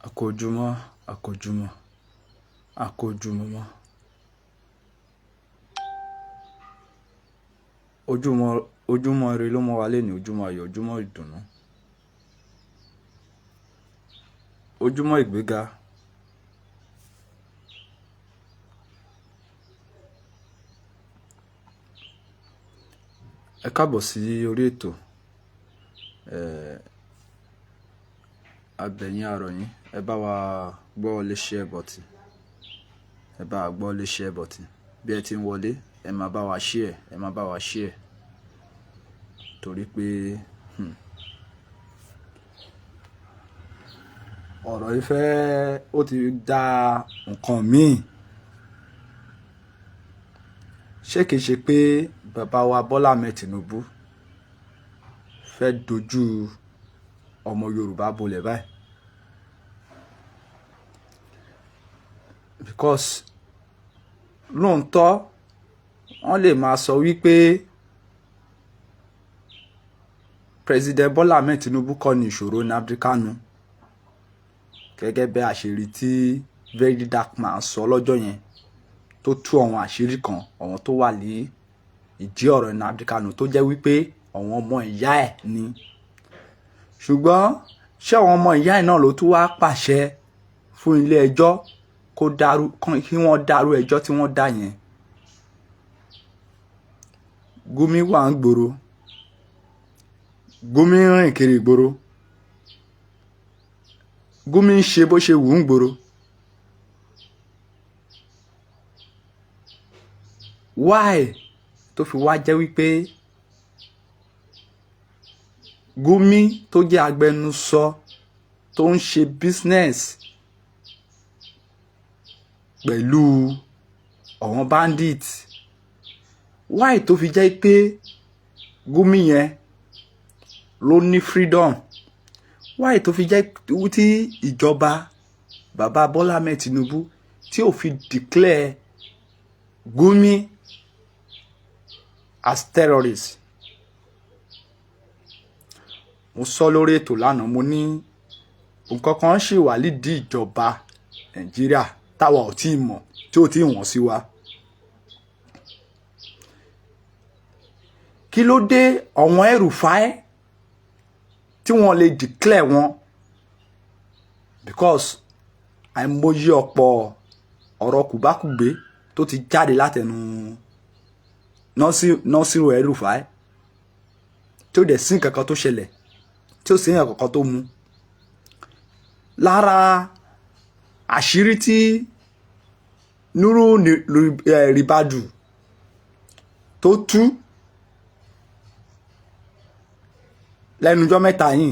Àkójúmọ́, àkójúmọ́, àkójúmọ́mọ́. Ojúmọ́, ojúmọ́ ire ló mọ́ wa lénìí, ojúmọ́ ayọ̀, ojúmọ́ ìdùnnú, ojúmọ́ ìgbéga. Ẹ káàbọ̀ sí orí ètò, abẹ̀yìn àròyìn. Ẹ bá wa gbọ́ lé share button. Ẹ bá wa gbọ́ lé share button. Bí ẹ ti ń wọlé, ẹ máa bá wa share, ẹ máa bá wa share. Torí pé, ọ̀rọ̀ yìí fẹ́, ó ti dá nǹkan míì. Ṣé kìí ṣe pé bàbá wa Bọ́lá Ahmed Tinubu fẹ́ dojú ọmọ Yorùbá bolẹ̀ báyìí? Because lóòótọ́ wọ́n lè máa sọ wípé President Bọ́lá Ahmed Tinubu kọ́ ni ìṣòro Nnamdi Kanu. Gẹ́gẹ́ bí àṣírí tí Very Dark Man sọ lọ́jọ́ yẹn, tó tú àwọn àṣírí kan, àwọn tó wà ní ìdí ọ̀rọ̀ Nnamdi Kanu, tó jẹ́ wípé àwọn ọmọ ìyá ẹ̀ ni. Ṣùgbọ́n ṣé àwọn ọmọ ìyá ẹ̀ náà ló tún wá pàṣẹ fún ilé ẹjọ́ kó dárú, kí wọ́n dárú ẹjọ́ tí wọ́n dá yẹn? Gumi wà ń gbòòrò. Gumi ń rìn kiri ìgboro. Gumi ń ṣe bó ṣe wù ń gbòòrò. Why tó fi wá jẹ́ wípé Gumi tó jẹ́ agbẹnusọ tó ń ṣe business pẹ̀lú àwọn bandit, why tó fi jẹ́ pé Gumi yẹn ló ní freedom? Why tó fi jẹ́ tí ìjọba bàbá Bọ́lá Ahmed Tinubu tí ò fi declare Gumi as terrorist? Mo sọ lórí ètò lánàá, mo ní nǹkan kan ṣì wà lídìí ìjọba Nàìjíríà táwa ò tí ì mọ̀, tí ò tí ì wọ̀n sí wa. Kí ló dé àwọn El-Rufai tí wọ́n lè declare wọn? Because àìmọye ọ̀pọ̀ ọ̀rọ̀ kùbákùgbé tó ti jáde látẹnu Nasiru El-Rufai, tí ó dẹ̀ sí nǹkan kan tó ṣẹlẹ̀, tí ó sì nǹkan kan tó mú. Lára àṣírí tí Nuru Ribadu tó tú lẹ́nujọ́ mẹ́ta yìí,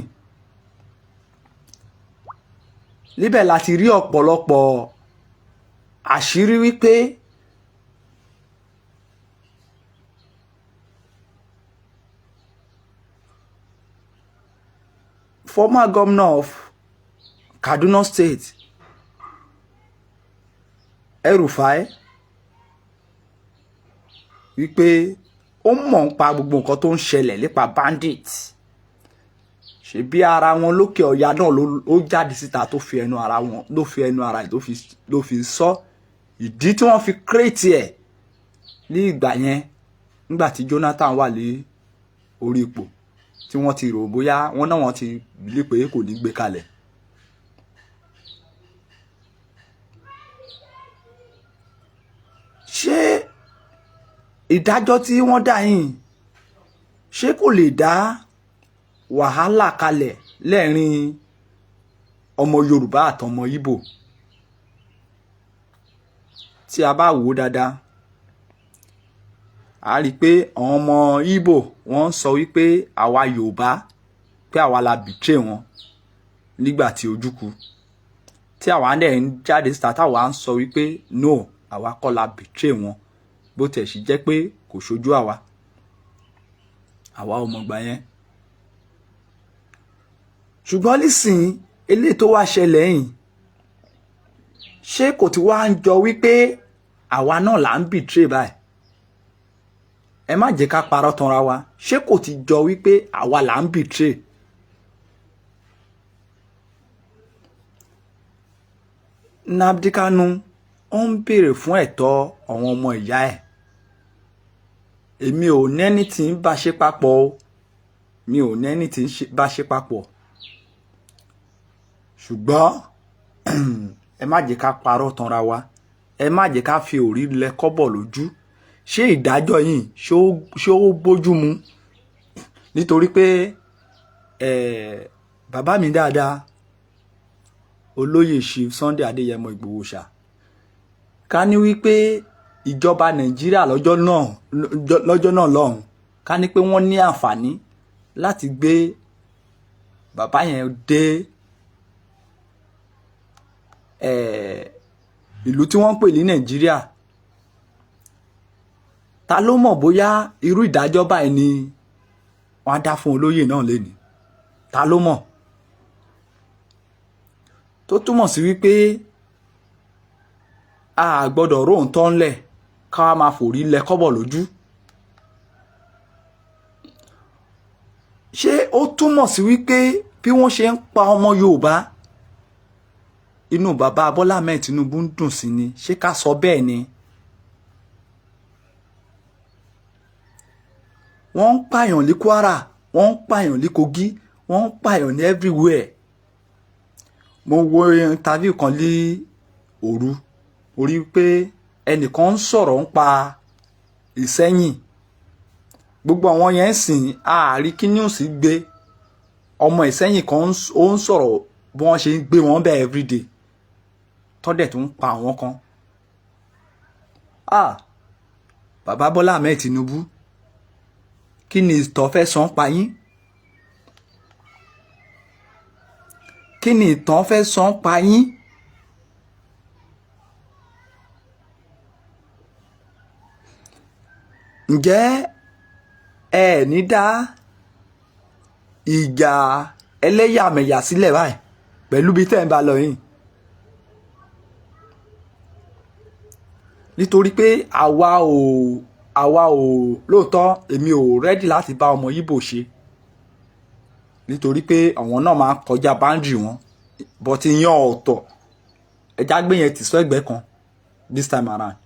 níbẹ̀ la ti rí ọ̀pọ̀lọpọ̀ àṣírí wípé former governor of Kaduna State, El-Rufai, wípé ó mọ̀ ń pa gbogbo nǹkan tó ń ṣẹlẹ̀ nípa bandit. Ṣebí ara wọn lókè ọya náà ló jáde síta, tó fi ẹnu ara wọn, ló fi ẹnu ara ẹ̀ ló fi sọ ìdí tí wọ́n fi create ẹ̀ ní ìgbà yẹn, nígbà tí Jonathan wà ní orí ipò, tí wọ́n ti rò bóyá wọ́n náà wọ́n ti lè pé kò ní gbé kalẹ̀. Ṣé ìdájọ́ tí wọ́n dá yìí, ṣé kò lè dá wàhálà kalẹ̀ lẹ́ẹ̀rin ọmọ Yorùbá àtọmọ Ìgbò? Tí a bá wò ó dáadáa, a rí i pé àwọn ọmọ Ìgbò wọ́n ń sọ wípé àwa Yorùbá, pé àwa la betray wọn nígbà tí ojú kú, tí àwa dẹ̀ ń jáde síta táwa ń sọ wípé no, àwa kọ́ la betray wọn, bó tiẹ̀ sì jẹ́ pé kò ṣojú àwa, àwa ò mọ̀gbà yẹn. Ṣùgbọ́n nísìnyí, eléyìí tó wá ṣẹlẹ̀ yìí, ṣé kò tí wá ń jọ wípé àwa náà là ń betray báyìí? Ẹ má jẹ́ ká parọ́ tanra wa. Ṣé kò ti jọ wípé àwa là ń betray? Nnamdi Kanu ó ń béèrè fún ẹ̀tọ́ àwọn ọmọ ìyá ẹ̀. Èmi ò ní ẹni tí ń bá ṣe papọ̀ o, mi ò ní ẹni tí ń bá ṣe papọ̀, ṣùgbọ́n ẹ má jẹ́ ká parọ́ tanra wa, ẹ má jẹ́ ká fi òrí lẹ kọ́bọ̀ lójú. Ṣé ìdájọ́ yìí ṣé ó bójú mu? Nítorí pé bàbá mi dáadáa, olóyè Chief Sunday Adéyẹmọ Ìgbòho ṣá, ká ní wípé ìjọba Nàìjíríà lọ́jọ́ náà lọ́hùn, ká ní pé wọ́n ní àǹfààní láti gbé bàbá yẹn dé ìlú tí wọ́n ń pè ní Nàìjíríà, ta ló mọ̀ bóyá irú ìdájọ́ báyìí ni wọ́n á dá fún olóyè náà lénìí? Ta ló mọ̀? Tó túmọ̀ sí wípé a gbọ́dọ̀ róǹtọ́ ńlẹ̀ ká wá máa fòrí lẹ kọ́bọ̀ lójú. Ṣé ó túmọ̀ sí wípé bí wọ́n ṣe ń pa ọmọ Yorùbá, inú bàbá Bọ́lá Ahmed Tinubu ń dùn sí ni? Ṣé ká sọ bẹ́ẹ̀ ni? Wọ́n ń pààyàn ní Kwara, wọ́n ń pààyàn ní Kogi, wọ́n ń pààyàn ní everywhere. Mo wo interview kan ní òru, mo rí pé ẹnìkan ń sọ̀rọ̀ ń pa Ìsẹ́yìn. Gbogbo àwọn yẹn ń sìn ààrí kí news gbé. Ọmọ Ìsẹ́yìn kan ó ń sọ̀rọ̀ bí wọ́n ṣe ń gbé wọn bẹ́ẹ̀ everyday, tọ́dẹ̀ tó ń pa àwọn kan. Ah, bàbá Bọ́lá Ahmed Tinubu, kí ni ìtàn fẹ́ sọ ń pa yín? Kí ni ìtàn fẹ́ sọ ń pa yín? Ǹjẹ́ ẹ ní dá ìjà ẹlẹ́yàmẹ̀yà sílẹ̀ báyìí pẹ̀lú bí tẹ́ ń bá lọ yìí? Nítorí pé àwa ò lóòótọ́, èmi ò ready láti bá ọmọ Ìgbò ṣe, nítorí pé àwọn náà máa ń kọjá boundary wọn, but ìyẹn ọ̀tọ̀, ẹja gbé yẹn tì sẹ́gbẹ̀ẹ́ kan this time around.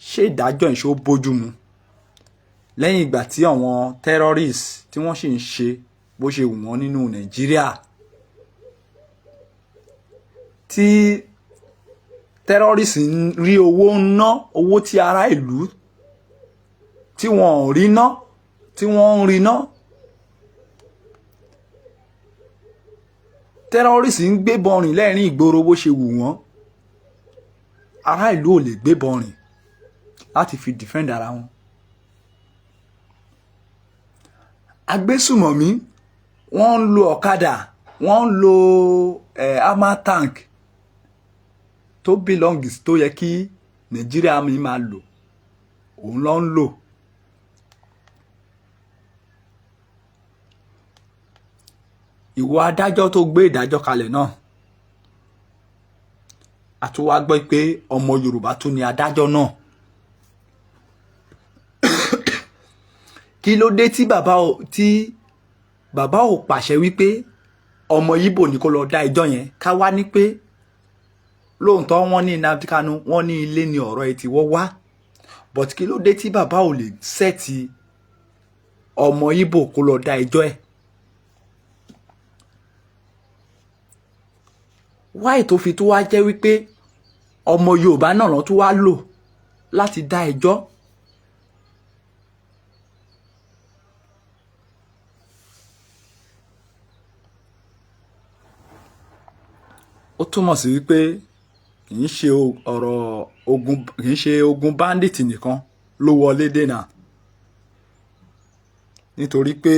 Ṣé ìdájọ́ ìṣó bójú mu lẹ́yìn ìgbà tí àwọn terrorists tí wọ́n sì ń ṣe bó ṣe wù wọ́n nínú Nàìjíríà, tí terrorists ń rí owó ń ná, owó tí ará ìlú tí wọ́n ò rí ná, tí wọ́n ń rí ná? Terrorists ń gbébọn rìn lẹ́rìn ìgboro bó ṣe wù wọ́n, ará ìlú ò lè gbébọn rìn láti fi defend ara wọn. Agbésùmọ̀mí, wọ́n ń lo ọ̀kadà, wọ́n ń lo armor tank tó belongs, tó yẹ kí Nàìjíríà mi máa lò, òun ló ń lò. Ìwọ adájọ́ tó gbé ìdájọ́ kalẹ̀ náà, a tún wá gbọ́ pé ọmọ Yorùbá tún ni adájọ́ náà. Kí ló dé tí bàbá ò pàṣẹ wípé ọmọ Ìgbò ní kó lọ dá ẹjọ́ yẹn? Ká wá ní pé lóòótọ́ wọ́n ní Nnamdi Kanu, wọ́n ní ilé ní ọ̀rọ̀ ẹ̀ tí wọ́n wá, but kí ló dé tí bàbá ò lè set ọmọ Ìgbò kó lọ dá ẹjọ́ ẹ̀? Wáì tó fi tó wá jẹ́ wípé ọmọ Yorùbá náà ló tún wá lò láti dá ẹjọ́? Ó túmọ̀ sí wípé kì í ṣe ọ̀rọ̀ ogun, kì í ṣe ogun bandit nìkan ló wọlé dènà, nítorí pé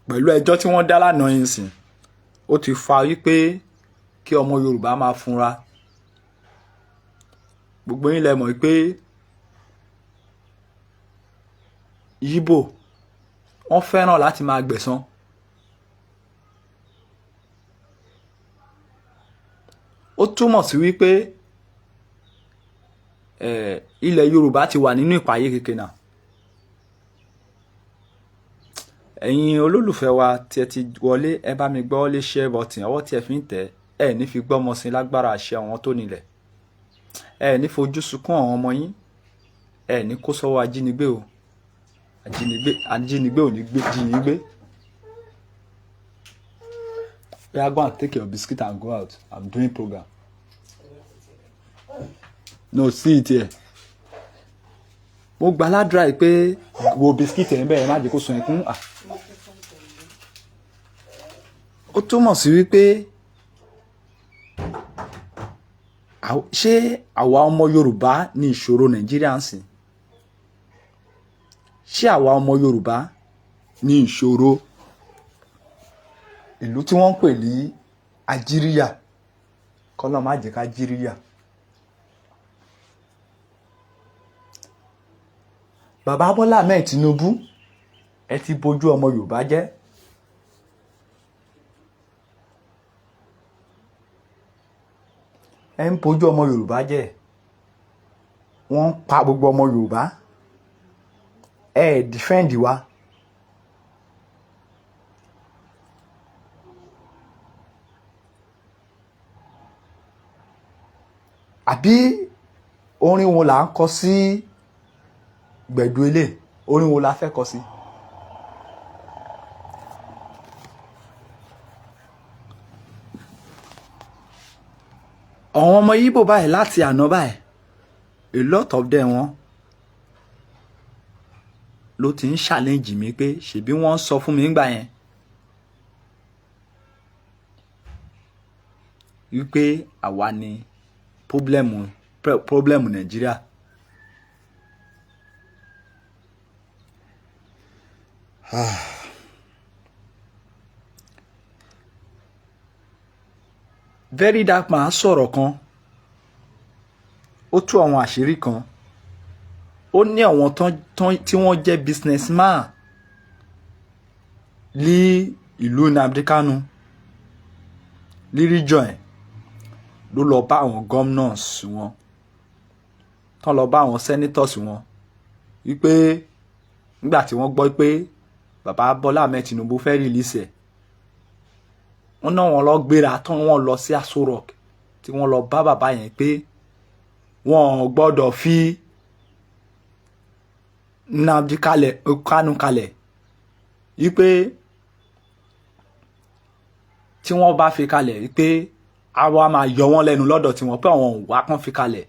pẹ̀lú ẹjọ́ tí wọ́n dá lánàá yìí sìn, ó ti fa wípé kí ọmọ Yorùbá máa funra. Gbogbo yín lẹ mọ̀ pé Yíbò wọ́n fẹ́ràn láti máa gbẹ̀san. Ó túmọ̀ sí wípé ilẹ̀ Yorùbá ti wà nínú ìpayé kékeré náà. Ẹ̀yin olólùfẹ́ wa tí ẹ ti wọlé, ẹ bá mi gbọ́ lé share button, ọwọ́ tí ẹ fi ń tẹ̀. Ẹ ní fi gbọ́mọ sí lágbára àṣẹ àwọn tó nílẹ̀. Ẹ ní fojú sunkún àwọn ọmọ yín. Ẹ ní kó sọ́wọ́ ajínigbé o. Ajínigbé, ajínigbé ò ní gbé jí yín gbé. Oya, go and take your biscuit and go out. I'm doing program. No, see it here. Mo gbà ládùúrà yìí pé wo biscuit ẹ̀ ń bẹ̀rẹ̀, má jẹ́ kó sun ẹkún. Ah. Ó túmọ̀ sí wípé ṣé àwa ọmọ Yorùbá ní ìṣòro Nàìjíríà ń sìn? Ṣé àwa ọmọ Yorùbá ní ìṣòro ìlú tí wọ́n ń pè ní Ajíríyà? Kọ́lọ́ má jẹ́ ká jíríyà. Bàbá Bọ́lá Ahmed Tinubu, ẹ ti bójú ọmọ Yorùbá jẹ́. Ẹ ń bójú ọmọ Yorùbá jẹ́. Wọ́n ń pa gbogbo ọmọ Yorùbá. Ẹ defend wa. Àbí orin wo là ń kọ sí gbẹ̀du ilé? Orin wo la fẹ́ kọ sí? Àwọn ọmọ Ìgbò báyìí láti àná báyìí, a lot of them, wọn ló ti ń challenge mi pé ṣebí wọ́n sọ fún mi nígbà yẹn wípé àwa ni problem Nàìjíríà. Ah. Very Dark Man sọ̀rọ̀ kan, ó tú àwọn àṣírí kan. Ó ní àwọn tí wọ́n jẹ́ businessman ní ìlú Nnamdi Kanu ní region ẹ̀ ló lọ bá àwọn governors wọn, tán lọ bá àwọn senators wọn, wípé nígbà tí wọ́n gbọ́ pé bàbá Bọ́lá Ahmed Tinubu fẹ́ release ẹ̀, wọ́n náà wọ́n lọ gbéra tán, wọ́n lọ sí Aso Rock, tí wọ́n lọ bá bàbá yẹn pé wọ́n ò gbọ́dọ̀ fi Nnamdi kalẹ̀, Kanu kalẹ̀, wípé tí wọ́n bá fi kalẹ̀, wípé àwa máa yọ wọ́n lẹ́nu lọ́dọ̀ tiwọn, pé àwọn ò wá kán fi kalẹ̀.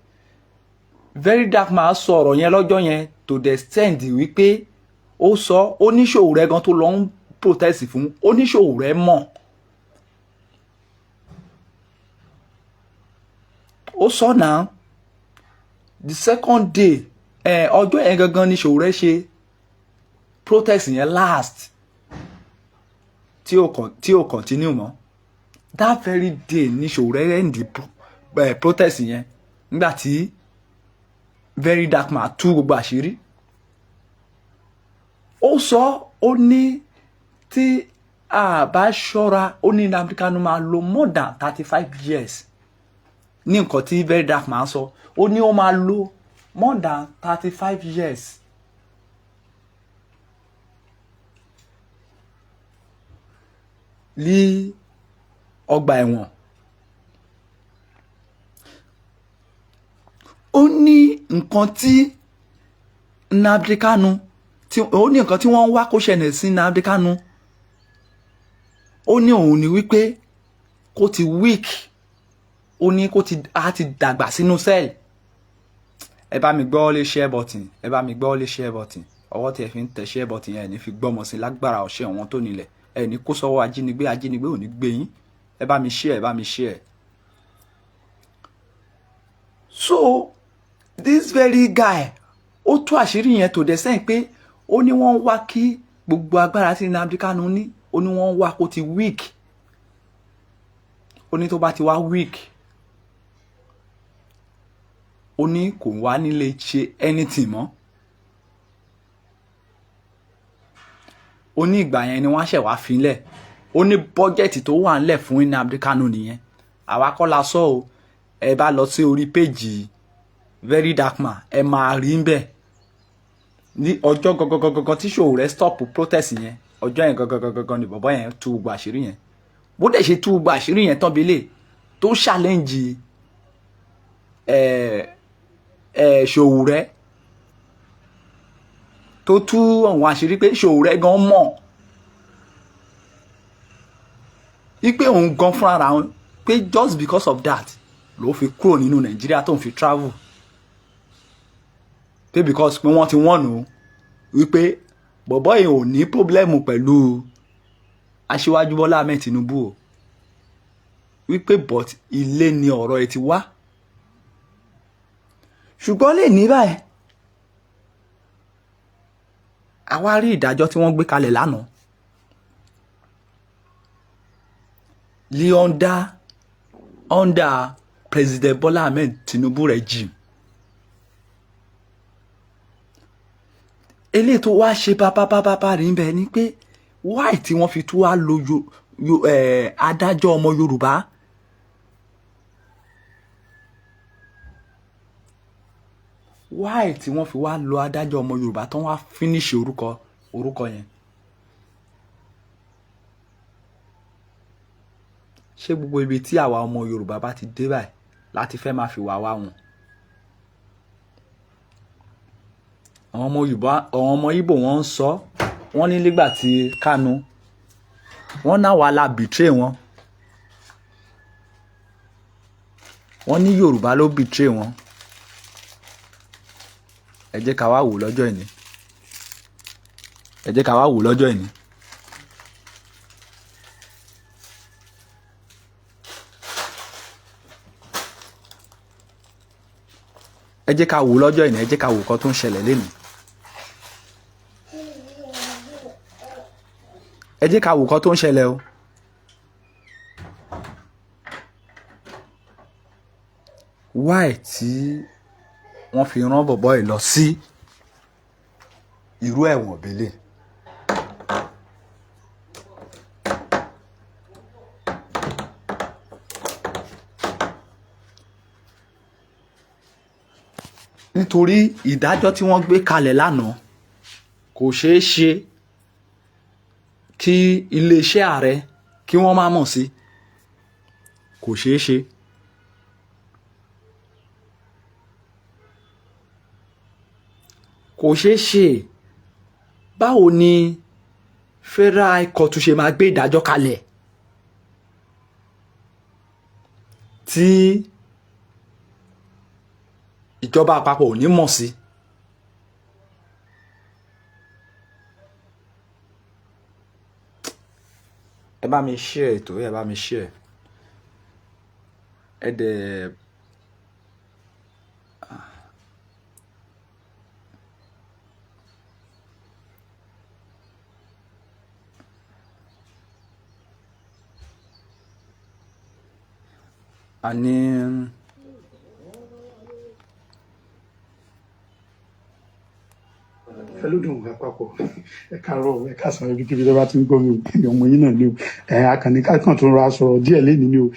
Very Dark Man sọ ọ̀rọ̀ yẹn lọ́jọ́ yẹn to the extent wípé ó sọ oníṣòwò rẹ̀ gan tó lọ ń protest fún oníṣòwò rẹ̀ mọ̀. Ó sọ náà, the second day, ọjọ́ yẹn gangan ni Sowore ṣe protest yẹn last tí ò continue mọ́. That very day ni Sowore end the protest yẹn, nígbà tí Very Dark Man tú gbogbo àṣírí. Ó sọ, ó ní tí a bá ṣọ́ra, ó ní Nnamdi Kanu máa lo more than 35 years. Ní nǹkan tí Very Dark Man sọ, ó ní ó máa lo more than 35 years ní ọgbà ẹ̀wọ̀n. Ó ní nǹkan tí Nnamdi Kanu tí ó ní, nǹkan tí wọ́n ń wá kó ṣẹlẹ̀ sí Nnamdi Kanu, ó ní òun ni wípé kó ti weak, ó ní kó ti á ti dàgbà sínú cell. Ẹ bá mi gbọ́ lé share button, ẹ bá mi gbọ́ lé share button. Ọwọ́ tí ẹ fi ń tẹ share button yẹn, ẹ ní fi gbọ́mọ sí lágbára ọ̀ṣẹ́ àwọn tó nílẹ̀. Ẹ ní kó sọ́wọ́ ajínigbé, ajínigbé ò ní gbé yín. Ẹ bá mi share, ẹ bá mi share. So this very guy, ó tú àṣírí yẹn tó dẹ̀ sẹ́yìn pé ó ní wọ́n ń wá kí gbogbo agbára tí Nnamdi Kanu ní, ó ní wọ́n ń wá kó ti weak. Ó ní tó bá ti wá weak, ó ní kò wá nílé ṣe anything mọ́. Ó ní ìgbà yẹn ni wọ́n á ṣẹ̀ wá filẹ̀. Ó ní budget tó wà ńlẹ̀ fún Nnamdi Kanu nìyẹn. Àwa kọ́ la sọ o. Ẹ bá lọ sí orí péjì Very Dark Man, ẹ máa rí ń bẹ̀ ní ọjọ́ gangan tí Sowore stop protest yẹn. Ọjọ́ yẹn gangan ni bọ̀bọ́ yẹn tú gbogbo àṣírí yẹn. Bó dẹ̀ ṣe tú gbogbo àṣírí yẹn tán, bílẹ̀ tó challenge Sowore, tó tú àwọn àṣírí pé Sowore gan mọ̀ wípé òun gan fúnra òun, pé just because of that ló fi kúrò nínú Nàìjíríà tó ń fi travel, pé because pé wọ́n ti wọ́n nù wípé bọ̀bọ́ yìí ò ní problem pẹ̀lú Aṣíwájú Bọ́lá Ahmed Tinubu o, wípé but ilé ni ọ̀rọ̀ ẹ ti wá. Ṣùgbọ́n lè ní báyìí, àwa rí ìdájọ́ tí wọ́n gbé kalẹ̀ lánàá lé under President Bola Ahmed Tinubu regime. Eléyìí tó wá ṣe bábábábá rí bẹ́ẹ̀ ni pé why tí wọ́n fi tún wá lo adájọ́ ọmọ Yorùbá? Why tí wọ́n fi wá lo adájọ́ ọmọ Yorùbá tó wá finish orúkọ yẹn? Ṣé gbogbo ibi tí àwa ọmọ Yorùbá bá ti dé báyìí láti fẹ́ máa fi wà wá wọn? Àwọn ọmọ Yorùbá, àwọn ọmọ Ìgbò, wọ́n ń sọ, wọ́n ní nígbà tí Kanu, wọ́n náà wà la betray wọn. Wọ́n ní Yorùbá ló betray wọn. Ẹ jẹ́ ká wá wò lọ́jọ́ ìní. Ẹ jẹ́ ká wá wò lọ́jọ́ ìní. Ẹ jẹ́ ká wò lọ́jọ́ ìní. Ẹ jẹ́ ká wò nǹkan tó ń ṣẹlẹ̀ lénìí. Ẹ jẹ́ ká wò nǹkan tó ń ṣẹlẹ̀ o. Why tí wọ́n fi rán bọ̀bọ́ yìí lọ sí irú ẹ̀wọ̀n bẹ́lẹ̀? Nítorí ìdájọ́ tí wọ́n gbé kalẹ̀ lánàá, kò ṣeé ṣe kí iléeṣẹ́ ààrẹ kí wọ́n má mọ̀ sí. Kò ṣeé ṣe. Kò ṣeé ṣe. Báwo ni Federal High Court ṣe máa gbé ìdájọ́ kalẹ̀ tí ìjọba àpapọ̀ ò ní mọ̀ sí? Ẹ bá mi share ètò, ẹ bá mi share. Ẹ dẹ̀ àní. Fẹlódùn àpapọ̀, ẹ káàárọ̀, ẹ káàsán, ibikíbi tó bá ti ń gbọ́ mi o. Ọmọ yín náà ni o. Ẹ akànnì kákan tó ń ra sọ̀rọ̀ díẹ̀ lẹ́ni ni o.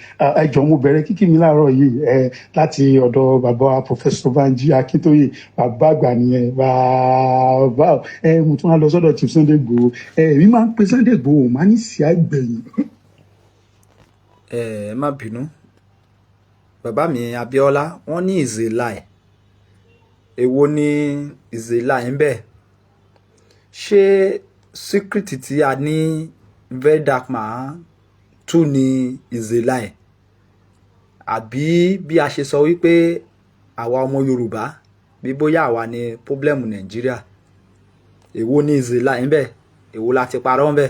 Ẹ jọ̀ọ́, mo bẹ̀rẹ̀ kíkí mi láàárọ̀ yìí ẹ láti ọ̀dọ̀ bàbá Professor Banji Akíntóyè, bàbá àgbà nìyẹn, bàbá ẹ. Mo tún wá lọ sọ́dọ̀ Chief Sunday Igboho. Ẹ èmi máa ń pe Sunday Igboho, máa ní sí àgbẹ̀yìn. Ẹ má bínú, bàbá mi Abíọ́lá, wọ́n ní is a lie. Èwo ni is a lie ń bẹ? Ṣé secret tí a ní Very Dark Man tú ni is a lie, àbí bí a ṣe sọ wípé àwa ọmọ Yorùbá, bí bóyá àwa ni problem Nàìjíríà? Èwo ni is a lie ń bẹ? Èwo la ti parọ́ ń bẹ?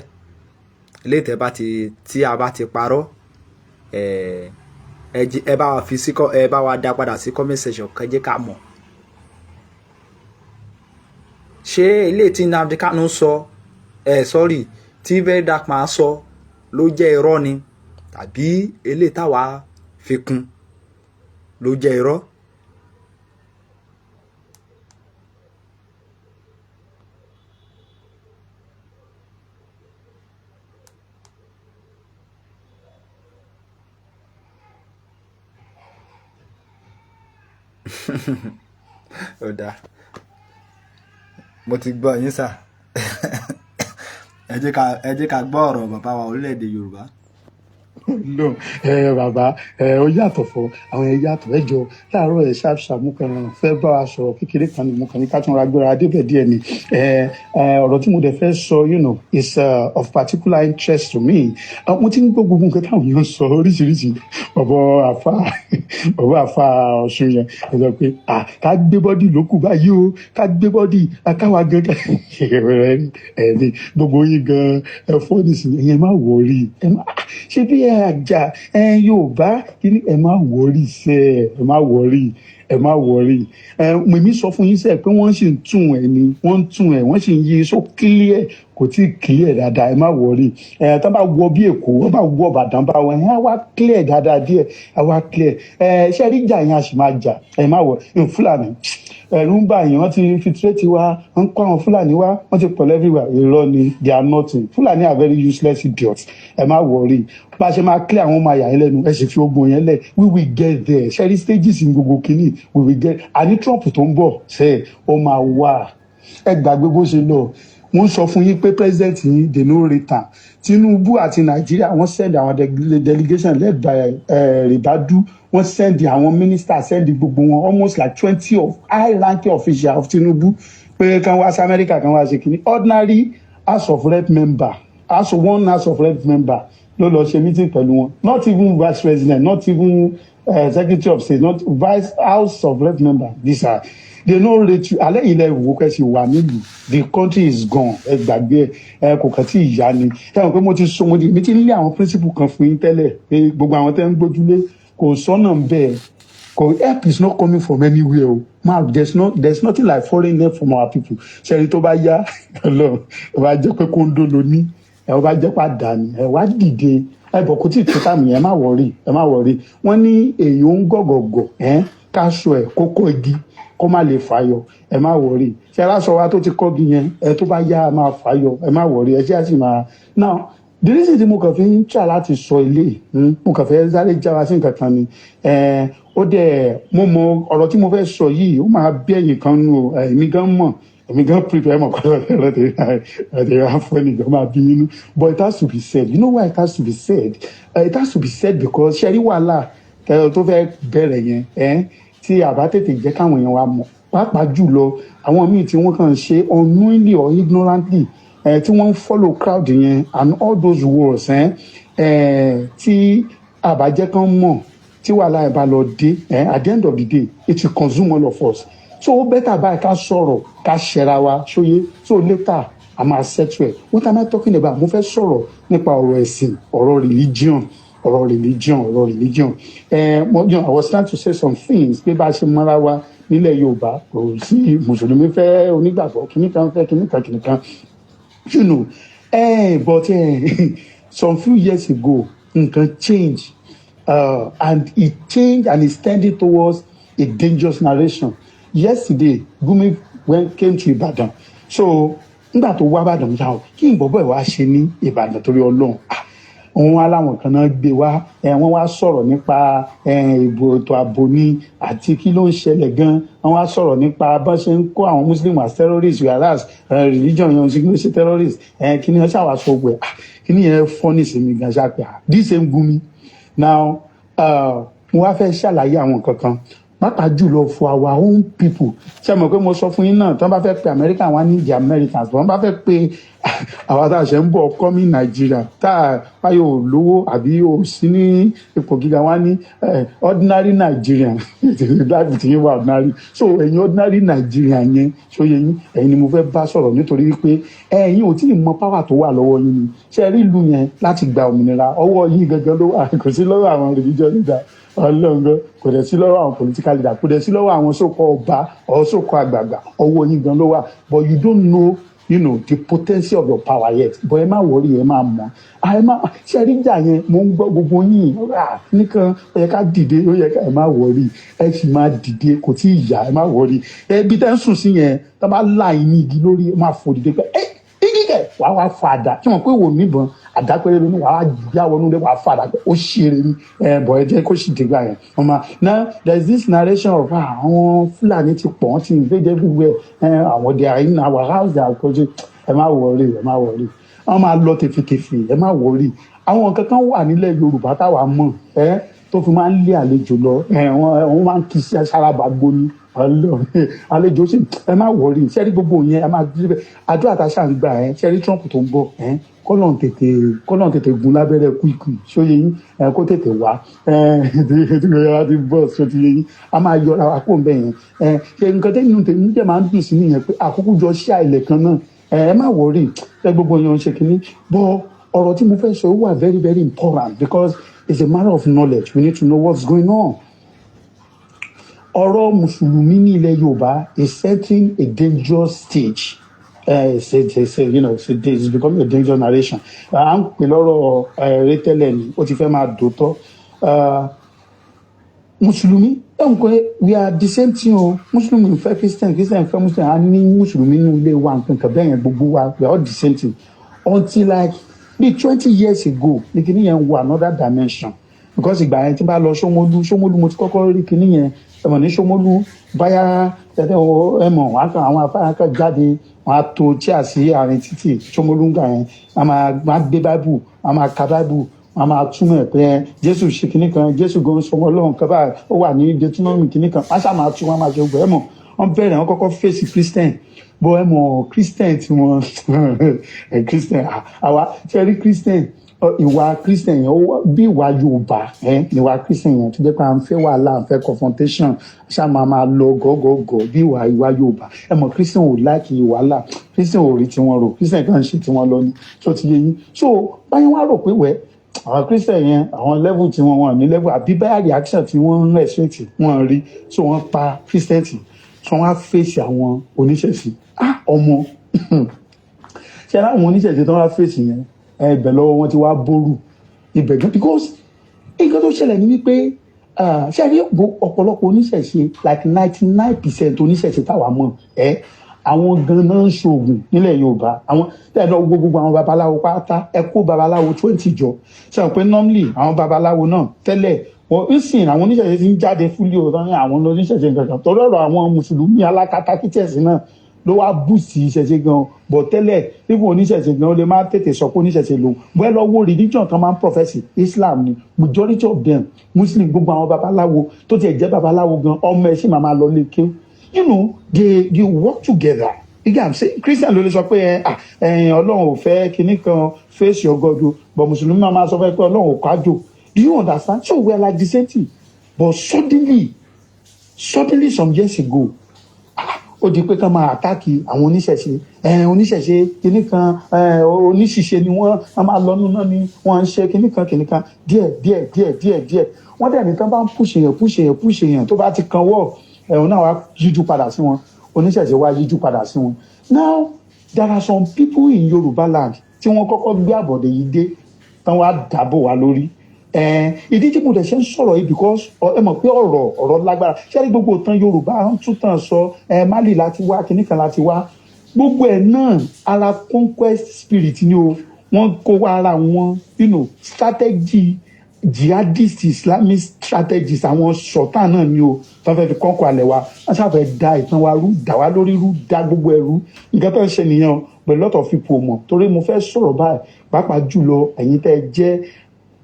Ilé ìtẹ́ bá ti tí a bá ti parọ́, ẹ bá wa fi sí, ẹ bá wa dá padà sí comment section, kẹ́ jẹ́ ká mọ̀. Ṣé eléyìí tí Nnamdi Kanu sọ, ẹ sorry, tí Very Dark Man sọ ló jẹ́ irọ́ ni, tàbí eléyìí táwa fi kún ló jẹ́ irọ́? Ó dáa, mo ti gbọ́ yín sà. Ẹ jẹ́ ká gbọ́ ọ̀rọ̀ bàbá wa orílẹ̀-èdè Yorùbá. No, ẹ bàbá, ẹ ó yàtọ̀ fọ àwọn ẹ yàtọ̀. Ẹ jọ, láàárọ̀ ẹ ṣáàṣà, mo kàn fẹ́ bá wa sọ̀rọ̀ kékeré kan ni. Mo kàn ní ká tún ra gbéra débẹ̀ díẹ̀ ni. Ẹ ẹ ọ̀rọ̀ tí mo dẹ̀ fẹ́ sọ is of particular interest to me. Mo ti ń gbọ́ gbogbo nǹkan táwọn èèyàn sọ oríṣiríṣi. Bọ̀bọ̀ àfa Ọ̀ṣun yẹn, ẹ sọ pé ah, ká gbé body lókù báyìí o, ká gbé body káwa gan ẹ ní gbogbo yín gan. Ẹ fọ́ nísìnyí, ẹ̀yin má worry, ẹ má ṣe bí ẹ àjà ẹ Yorùbá kí ẹ má worry sẹ, ẹ má worry, ẹ má worry. Ẹ mèmí sọ fún yín sẹ pé wọ́n sì ń tún ẹ ní, wọ́n ń tún ẹ, wọ́n sì ń yí so clear, kò tí ì clear dáadáa. Ẹ má worry. Ẹ tó bá wọ bí Èkó, wọ́n bá wọ Ìbàdàn bá wọn, ẹ á wá clear dáadáa díẹ̀, á wá clear. Ẹ ṣe rí ìjà yẹn, a sì máa jà. Ẹ má wọ Fúlàní, ẹ̀rù ń bà yín, wọ́n ti infiltrate wa, wọ́n ń kó àwọn Fúlàní wá, wọ́n ti pọ̀ everywhere. Irọ́ ni, they are nothing. Fúlàní are very useless idiots. Ẹ má worry, bá a ṣe máa clear àwọn ọmọ àyà yẹn lẹ́nu. Ẹ sì fi ogun yẹn lẹ̀, we will get there. Ṣe rí stages ní gbogbo kínní, we will get. Àní Trump tó ń bọ̀ ṣe ó máa wà. Ẹ gbàgbé bó ṣe lọ. Wọ́n sọ fún yín pé president yín, they no rate am. Tinubu àti Nàìjíríà, wọ́n send àwọn delegation led by Ribadu. Wọ́n send àwọn minister, send gbogbo wọn, almost like 20 of high ranking officials of Tinubu, pé kán wá sí America, kán wá ṣe kínní. Ordinary House of Rep member, house one House of Rep member ló lọ ṣe meeting pẹ̀lú wọn. Not even vice president, not even secretary of state, not vice, House of Rep member. These are, they no rate you. Alẹ́ ilẹ̀ ìwò kẹ́sì wà nílùú, the country is gone. Ẹ gbàgbé ẹ, kò kàn tí ì yá ni. Ẹ mọ̀ pé mo ti sọ, mo ti mi ti ń lé àwọn principle kan fún yín tẹ́lẹ̀ pé gbogbo àwọn tẹ́ ń gbójúlé, kò sọ́nà bẹ́ẹ̀. Kò, help is not coming from anywhere o ma. There's nothing like foreign help from our people. Ṣẹ́ni tó bá yá lọ, tó bá jẹ́ pé kóńdó ló ní ẹ, ó bá jẹ́ pàdánù ẹ, wá dìde ẹ bọ̀. Kó tí ì tó tàmì. Ẹ má worry, ẹ má worry. Wọ́n ní èèyàn ń gọ̀gọ̀gọ̀ ẹ káṣọ ẹ kókó igi kó má lè fàyọ. Ẹ má worry. Ṣe aláṣọ wa tó ti kọ́gi yẹn ẹ, tó bá yá, a máa fàyọ. Ẹ má worry. Ẹ ṣe á sì máa. Now, the reason tí mo kàn fi ń try láti sọ ilé, mo kàn fẹ́ sáré já wa sí nǹkan kan ni. Ó dẹ̀ mo mọ ọ̀rọ̀ tí mo fẹ́ sọ yìí, ó máa bí ẹ̀yìn kan nù o. Èmi gan mọ̀, èmi gan prepare mọ̀ kọ́ ọ̀rọ̀ tẹ̀lé afọ́ nìkan máa bí nínú, but it has to be said. You know why it has to be said? It has to be said because ṣe rí wàhálà tó fẹ́ bẹ̀rẹ̀ yẹn tí a bá tètè jẹ́ káwọn èèyàn wa mọ̀, pàápàá jùlọ àwọn míì tí wọ́n kàn ṣe unknowingly or ignorantly, tí wọ́n ń follow crowd yẹn and all those words, tí a bá jẹ́ kán mọ̀, tí wàhálà ẹ̀ bá lọ dé, at the end of the day, it will consume all of us. So ó better báyìí ká sọ̀rọ̀, ká ṣẹra wa ṣóyé, so later a máa settle ẹ̀. What am I talking about? Mo fẹ́ sọ̀rọ̀ nípa ọ̀rọ̀ ẹ̀sìn, ọ̀rọ̀ religion, ọ̀rọ̀ religion, ọ̀rọ̀ religion. Mo I was trying to say some things pé bá a ṣe mọ́ra wa nílẹ̀ Yorùbá, kò sí mùsùlùmí fẹ́ onígbàgbọ́ kìnnìkan fẹ́ kìnnìkan kìnnìkan. But some few years ago, nǹkan change, and it changed and it's tending towards a dangerous narration. Yesterday, Gumi came to Ibadan. So nígbà tó wá Ìbàdàn yà ó, kí n bọ̀bọ̀ ẹ̀ wá ṣe ní Ìbàdàn torí Ọlọ́run? Ah, òun wá láwọn kan náà gbé wá. Ẹ wọ́n wá sọ̀rọ̀ nípa ìbò, ètò ààbò ni àti kí ló ń ṣẹlẹ̀ gan. Wọ́n wá sọ̀rọ̀ nípa bọ́n ṣe ń kó àwọn Muslim as terrorists, whereas religion yẹn ṣe kí ló ṣe terrorist. Kí ni wọ́n ṣàwàsọ gbẹ? Kí ni yẹn funny sí mi gan ṣáà pé this same Gumi now. Mo wá fẹ́ ṣàlàyé àwọn nǹkan kan, pàápàá jùlọ for our own people. Ṣé mọ̀ pé mo sọ fún yín náà, tí wọ́n bá fẹ́ pe America, wọ́n á ní the Americans. Wọ́n bá fẹ́ pe àwa tá a ṣe ń bọ̀ coming Nigeria, tá a báyọ̀ lówó àbí ò sí ní ipò gíga, wọ́n á ní ordinary Nigerian. Life tí yín wà ordinary. So ẹ̀yin ordinary Nigerian yẹn, ṣó yẹ yín? Ẹ̀yin ni mo fẹ́ bá sọ̀rọ̀, nítorí wípé ẹ̀yin ò tí ì mọ power tó wà lọ́wọ́ yín ni. Ṣé rí ìlú yẹn, láti gba òmìnira, ọwọ́ yín gangan ló wà. Kò sí lọ́wọ́ àwọn religious leader ọlọ́ngàn, kò dẹ̀ sí lọ́wọ́ àwọn political leader, kò dẹ̀ sí lọ́wọ́ àwọn sókọ ọba or sókọ àgbààgbà. Ọwọ́ yín gan ló wà, but you don't know the potential of your power yet. But ẹ má worry, ẹ má mọ̀, ẹ má ṣe rí ìjà yẹn. Mo ń gbọ́ gbogbo yín nìkan, ó yẹ ká dìde, ó yẹ ká. Ẹ má worry, ẹ sì máa dìde, kò tí ì yá. Ẹ má worry. Ẹbí tẹ́ ń sùn sí yẹn, tó bá là yín ní igi lórí, ẹ má fò dìde pé ẹ igi kẹ wàá wá fa àdá tí wọn pé wò níbọn, àdá péré lónìí, wàá já wọnú lé, wàá fa àdá pé ó ṣeré ní ẹ bọ̀. Ẹ jẹ́ kó sì dìgbà yẹn ọmọ. Now, there is this narration of àwọn Fúlàní ti pọ̀, wọ́n ti invade everywhere. Àwọn, they are in our house, they are causing. Ẹ má worry, ẹ má worry. Wọ́n máa lọ tèfètèfè. Ẹ má worry. Àwọn nǹkan kan wà nílẹ̀ Yorùbá táwa mọ̀ ẹ́ tó fi máa ń lé àlejò lọ. Ẹ wọ́n máa ń kí sárábà gbóni àlejò sí. Ẹ má worry, ṣẹ́rí gbogbo yẹn, ẹ má àdúrà tá a ṣà ń gbà. Ẹ ṣẹ́rí Trump tó ń bọ̀, ẹ kọ́lọ́n tètè gun lábẹ́rẹ́ kúìkù, ṣóye yín? Ẹ kó tètè wá. Ẹ tí kò yára ti bọ̀, ṣó ti yé yín? A máa yọra wa kó ń bẹ̀ yẹn. Ẹ ṣe nǹkan tẹ́nu tèmi jẹ́ máa ń dùn sí nìyẹn pé àkókò jọ ṣí àìlẹ̀ kan náà. Ẹ má worry, ẹ gbogbo yẹn ń ṣe kínní bọ́. Ọ̀rọ̀ tí mo fẹ́ sọ, ó wà very very important because it's a matter of knowledge. We need to know what's going on. Ọ̀rọ̀ Mùsùlùmí ní ilẹ̀ Yorùbá is entering a dangerous stage. It's a, you know, it's, a, it's becoming a dangerous narration. À ń pè lọ́rọ̀ eré tẹ́lẹ̀ ni, ó ti fẹ́ máa dòótọ́. Mùsùlùmí ẹ̀ ń pẹ́, we are the same thing o. Mùsùlùmí fẹ́ Christian, Christian fẹ́ Muslim. A ní mùsùlùmí nínú ilé wa, nǹkan kan bẹ́ẹ̀ yẹn. Gbogbo wa, we are all the same thing until like bí 20 years ago ní kíní yẹn wọ another dimension, because ìgbà yẹn tí n bá lọ Ṣómólú, Ṣómólú mo ti kọ́kọ́ rí kíní yẹn. Ẹ mọ̀ ní Ṣómólú báyà ẹ mọ̀ wọn kàn, àwọn afárá kan jáde, wọn á to chair sí àárín títì Ṣómólú ń gbà yẹn. Wọn máa gbé Bible, wọn máa ka Bible, wọn máa túmọ̀ ẹ̀ pé ẹ Jésù ṣe kíní kan, Jésù gan sọmọ Ọlọ́run kan báyìí, ó wà ní Deuteronomy kíní kan. Wọn ṣáà máa tú, wọn máa ṣe gbọ́. Ẹ mọ̀ wọ́n bẹ̀rẹ̀, wọ́n kọ́kọ́ fèsì Christian bọ́. Ẹ mọ̀ Christian tí wọ́n ẹ Christian, àwa ṣe rí Christian, ìwà Christian yẹn, bí ìwà Yorùbá ẹ ìwà Christian yẹn tó jẹ́ pé à ń fẹ́ wàhálà, à ń fẹ́ confrontation, ṣá máa lọ gọ́gọ́gọ́ bí ìwà Yorùbá. Ẹ mọ̀ Christian ò like wàhálà, Christian ò rí tiwọn rò, Christian kàn ń ṣe tiwọn lọ ni. Tó ti yé yín? So báyìí wọ́n á rò pé wẹ́ àwọn Christian yẹn, àwọn level tí wọ́n wọ́n ní level àbí báyà reaction tí wọ́n ń expect wọ́n rí, so wọ́n pa Christian tì, so wọ́n á fèsì àwọn oníṣẹ̀ṣe. Ah, ọmọ, ṣe láwọn oníṣẹ̀ṣe tó wá fèsì yẹn, ibẹ̀ lọ́wọ́ wọn ti wá bórù ibẹ̀ gan, because nǹkan tó ṣẹlẹ̀ ni wípé ṣe rí ọ̀pọ̀lọpọ̀ oníṣẹ̀ṣe, like 99% oníṣẹ̀ṣe táwa mọ̀ ẹ́, àwọn gan-an ń ṣoògùn nílẹ̀ Yorùbá. Àwọn tẹ́ ẹ lọ wo gbogbo àwọn babaláwo pátá, ẹ kó babaláwo 20 jọ, ṣe àwọn pé normally àwọn babaláwo náà tẹ́lẹ̀ wọ́n ń sìn. Àwọn oníṣẹ̀ṣe ti ń jáde fúlẹ̀ òótọ́ ní àwọn oníṣẹ̀ṣe nǹkan kan torí ọ̀rọ̀ àwọn Mùsùlùmí alákatakítẹ̀sí náà ló wá boost ìṣẹ̀ṣe gan bọ̀. Tẹ́lẹ̀ even oníṣẹ̀ṣe gan, ó lè má tètè sọ pé oníṣẹ̀ṣe lòun bẹ́ẹ̀. Lọ wo religion kan máa ń profess, Islam ni majority of them, Muslim. Gbogbo àwọn babaláwo tó tiẹ̀ jẹ́ babaláwo gan, ọmọ ẹ̀ sì máa lọ lé kéwú. They work together. You get what I'm saying? Christian ló lè sọ pé ẹ ẹ Ọlọ́run ò fẹ́ kinní kan, face your God o, but Mùsùlùmí máa sọ fẹ́ pé Ọlọ́run ò kájò. Do you understand? So we are like the same thing, but suddenly some years ago, ó di pé ká máa attack àwọn oníṣẹ̀ṣe. Oníṣẹ̀ṣe kinní kan, oníṣìṣe ni wọ́n, wọ́n máa lọ́nu náà ni wọ́n ń ṣe kinní kan kinní kan. Díẹ̀ díẹ̀ díẹ̀ díẹ̀ díẹ̀, wọ́n dẹ̀ ní tán bá ń push èèyàn, push èèyàn, push èèyàn, tó bá ti kan wọ́ ẹ̀hún náà, wá yíjú padà sí wọn. Oníṣẹ̀ṣe wá yíjú padà sí wọn. Now there are some people in Yorùbá land tí wọ́n kọ́kọ́ gbé àbọ̀dé yìí dé tán, wá dàbò wá lórí. Ìdí tí mo dẹ̀ ṣe ń sọ̀rọ̀ yìí, because ẹ mọ̀ pé ọ̀rọ̀ lágbára. Ṣé ní gbogbo ìtàn Yorùbá ń tún tàn sọ ẹ, Mali láti wá, kinní kan láti wá, gbogbo ẹ̀ náà ara conquest spirit ni o. Wọ́n kó wá ara wọn, strategy jihadist, Islamic strategies, àwọn sultan náà ni o, tó fẹ́ fi kọ́kọ́ alẹ̀ wa. Wọ́n ṣàfẹ́ da ìtàn wa rú, dà wá lórí rú, da gbogbo ẹ̀rú. Nǹkan tó ń ṣe nìyẹn o, but a lot of people mọ̀. Torí mo fẹ́ sọ̀rọ̀ báyìí, pàápàá jùlọ ẹ̀yin tẹ́ ẹ jẹ́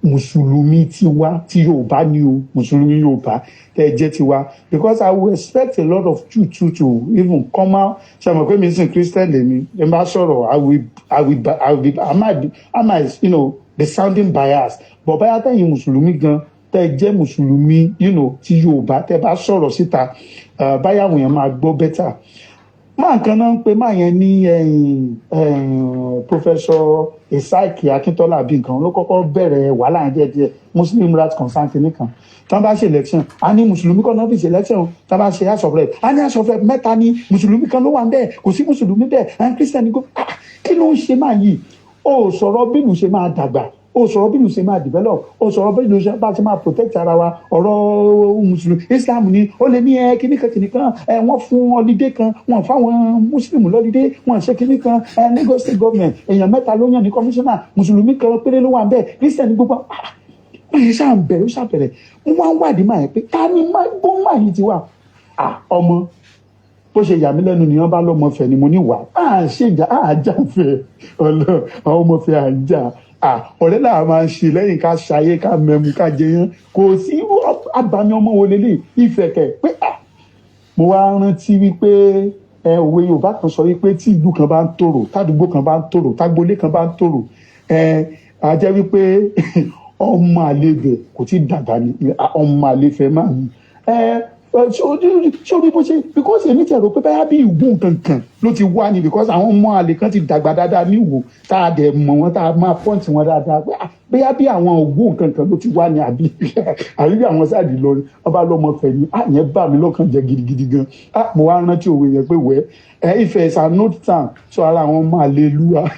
Mùsùlùmí tiwa tí Yorùbá ni o, Mùsùlùmí Yorùbá tẹ́ ẹ jẹ́ tiwa, because I will expect a lot of you too to even come out. Ṣe mọ̀ pé mi sìn Christian lèmi, ẹ bá sọ̀rọ̀, I will be I might be sounding biased, but báyà tẹ̀yin Mùsùlùmí gan tẹ́ ẹ jẹ́ Mùsùlùmí ti Yorùbá, tẹ́ bá sọ̀rọ̀ síta, báyà àwọn èèyàn máa gbọ́ better. Máa kan náà ń pe máa yẹn ní Professor Isaac Akintola àbí nǹkan ló kọ́kọ́ bẹ̀rẹ̀ wàhálà yẹn díẹ̀díẹ̀. Muslim Rights Concern kìíní kan. Tí wọ́n bá ṣe election, a ní Mùsùlùmí kan náà fi ṣe election o. Tí wọ́n bá ṣe House of Rep, a ní House of Rep mẹ́ta ní Mùsùlùmí kan ló wà ń bẹ́ẹ̀, kò sí Mùsùlùmí bẹ́ẹ̀, and Christian go. Ah, kí ló ń ṣe máa yìí? Ó sọ̀rọ̀ bí ìlú ṣe máa dàgbà, ó sọ̀rọ̀ bí ìlú ṣe máa develop, ó sọ̀rọ̀ bí ìlú ṣe bá ṣe máa protect ara wa. Ọ̀rọ̀ Mùsùlùmí, Islam ni ó lè ní ẹ kíní kan kíní kan, ẹ wọ́n fún holiday kan, wọ́n fáwọn Mùsùlùmí l'holiday, wọ́n ṣe kíní kan. Ẹ Lagos State government, èèyàn mẹ́ta ló yàn ní commissioner, Mùsùlùmí kan péré ló wà ń bẹ̀, Christian ní gbogbo. Ah, wọ́n yẹn ṣáà ń bẹ̀rẹ̀, ó ṣàbẹ̀rẹ̀. Wọ́n wá ń wádìí máa yẹn pé ká ní gbóngbà yìí ti wà. Ah, ọmọ, bó ṣe yà mí lẹ́nu nìyẹn, bá lọ́mọ fẹ̀ ni. Mo ní wà á ṣe ìjà, á jà fẹ́ ọlọ́ àwọn ọmọ fẹ́ à ń jà. Ọ̀rẹ́ làwọn máa ń ṣe lẹ́yìn ká ṣayé, ká mẹ́mu, ká jẹyán. Kò sí irú àbàmì ọmọ wo lélẹ̀ ìfẹ̀kẹ̀ pé mo wá rántí wípé òwe Yorùbá kan sọ wípé tí ìlú kan bá ń tòrò, tádùúgbò kan bá ń tòrò, tágbolé kan bá ń tòrò, a jẹ́ wípé ọmọ àlebẹ̀ kò tí dàgbà ní ọmọ àlefẹ̀ máa ní ṣé orí bó ṣe, because èmi ti rò pé báyà bí ìwò kankan ló ti wá ni, because àwọn ọmọ àlè kan ti dàgbà dáadáa ní Ìwò tá a dẹ̀ mọ̀ wọ́n, tá a máa point wọn dáadáa pé bóyá bí àwọn ògbó kankan ló ti wá ni, àbí bí àwọn sáàdì lọ wọn bá lọ́mọ fẹ̀ ni. Yẹn bà mí lọ́kàn jẹ́ gidigidi gan. Mo wá rántí òwe yẹn pé wẹ́ Ifẹ̀ is an old town, so ara àwọn ọmọ àlè lúwa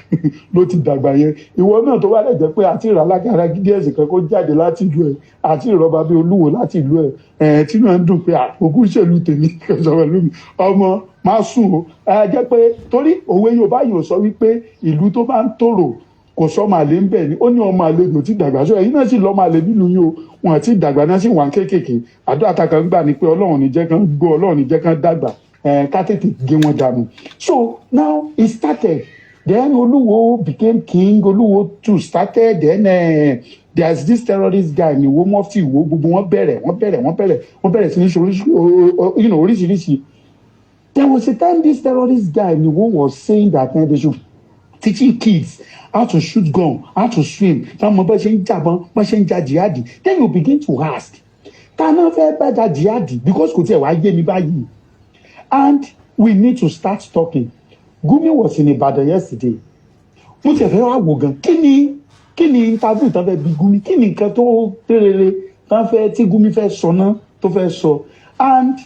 ló ti dàgbà yẹn. Ìwọ náà tó bá lè jẹ́ pé àti ìràlágàrà gidi ẹ̀sìn kan kó jáde láti ìlú ẹ̀, àti ìrọ̀bà bíi olúwo láti ìlú ẹ̀ tínú ẹ̀ ń dùn pé ògùn ṣèlú tèmi sọ pẹ̀lú mi, ọmọ má sùn o. Ẹ jẹ́ pé torí òwe Yorùbá yìí ò sọ wípé ìlú tó bá ń tòrò kò sọmọ àlè ń bẹ̀ ni, ó ní ọmọ àlè ló ti dàgbà. Sọ ẹ̀yin náà sì lọ́mọ àlè nílùú yín o, wọn àti dàgbà náà sì wà kéékèèké. Àdúrà takàn ń gbà ní pé Ọlọ́run ní jẹ́ kán gbó, Ọlọ́run ní jẹ́ kán dàgbà, ká tètè gé wọn dànù. So now it started, then Olúwo became king, Olúwo too started. Then there's this terrorist guy ní Ìwó, mufti Ìwó, gbogbo wọn bẹ̀rẹ̀, wọ́n bẹ̀rẹ̀, wọ́n bẹ̀rẹ̀, wọ́n bẹ̀rẹ̀ sí ní ṣe oríṣiríṣi. There was a time this terrorist guy ní Ìwó was saying that they should teaching kids how to shoot gun, how to swim, táwọn ọmọ bá ṣe ń jàbọn, bá ṣe ń ja jihadi. Then you begin to ask, ta náà fẹ́ bá ja jihadi? Because kò tiẹ̀ wá yé mi báyìí, and we need to start talking. Gumi was in Ibadan yesterday. Mo tiẹ̀ fẹ́ wá wò gan kí ni interview tán fẹ́ bi Gumi, kí ni nǹkan tó rere tán fẹ́ tí Gumi fẹ́ sọ náà tó fẹ́ sọ. And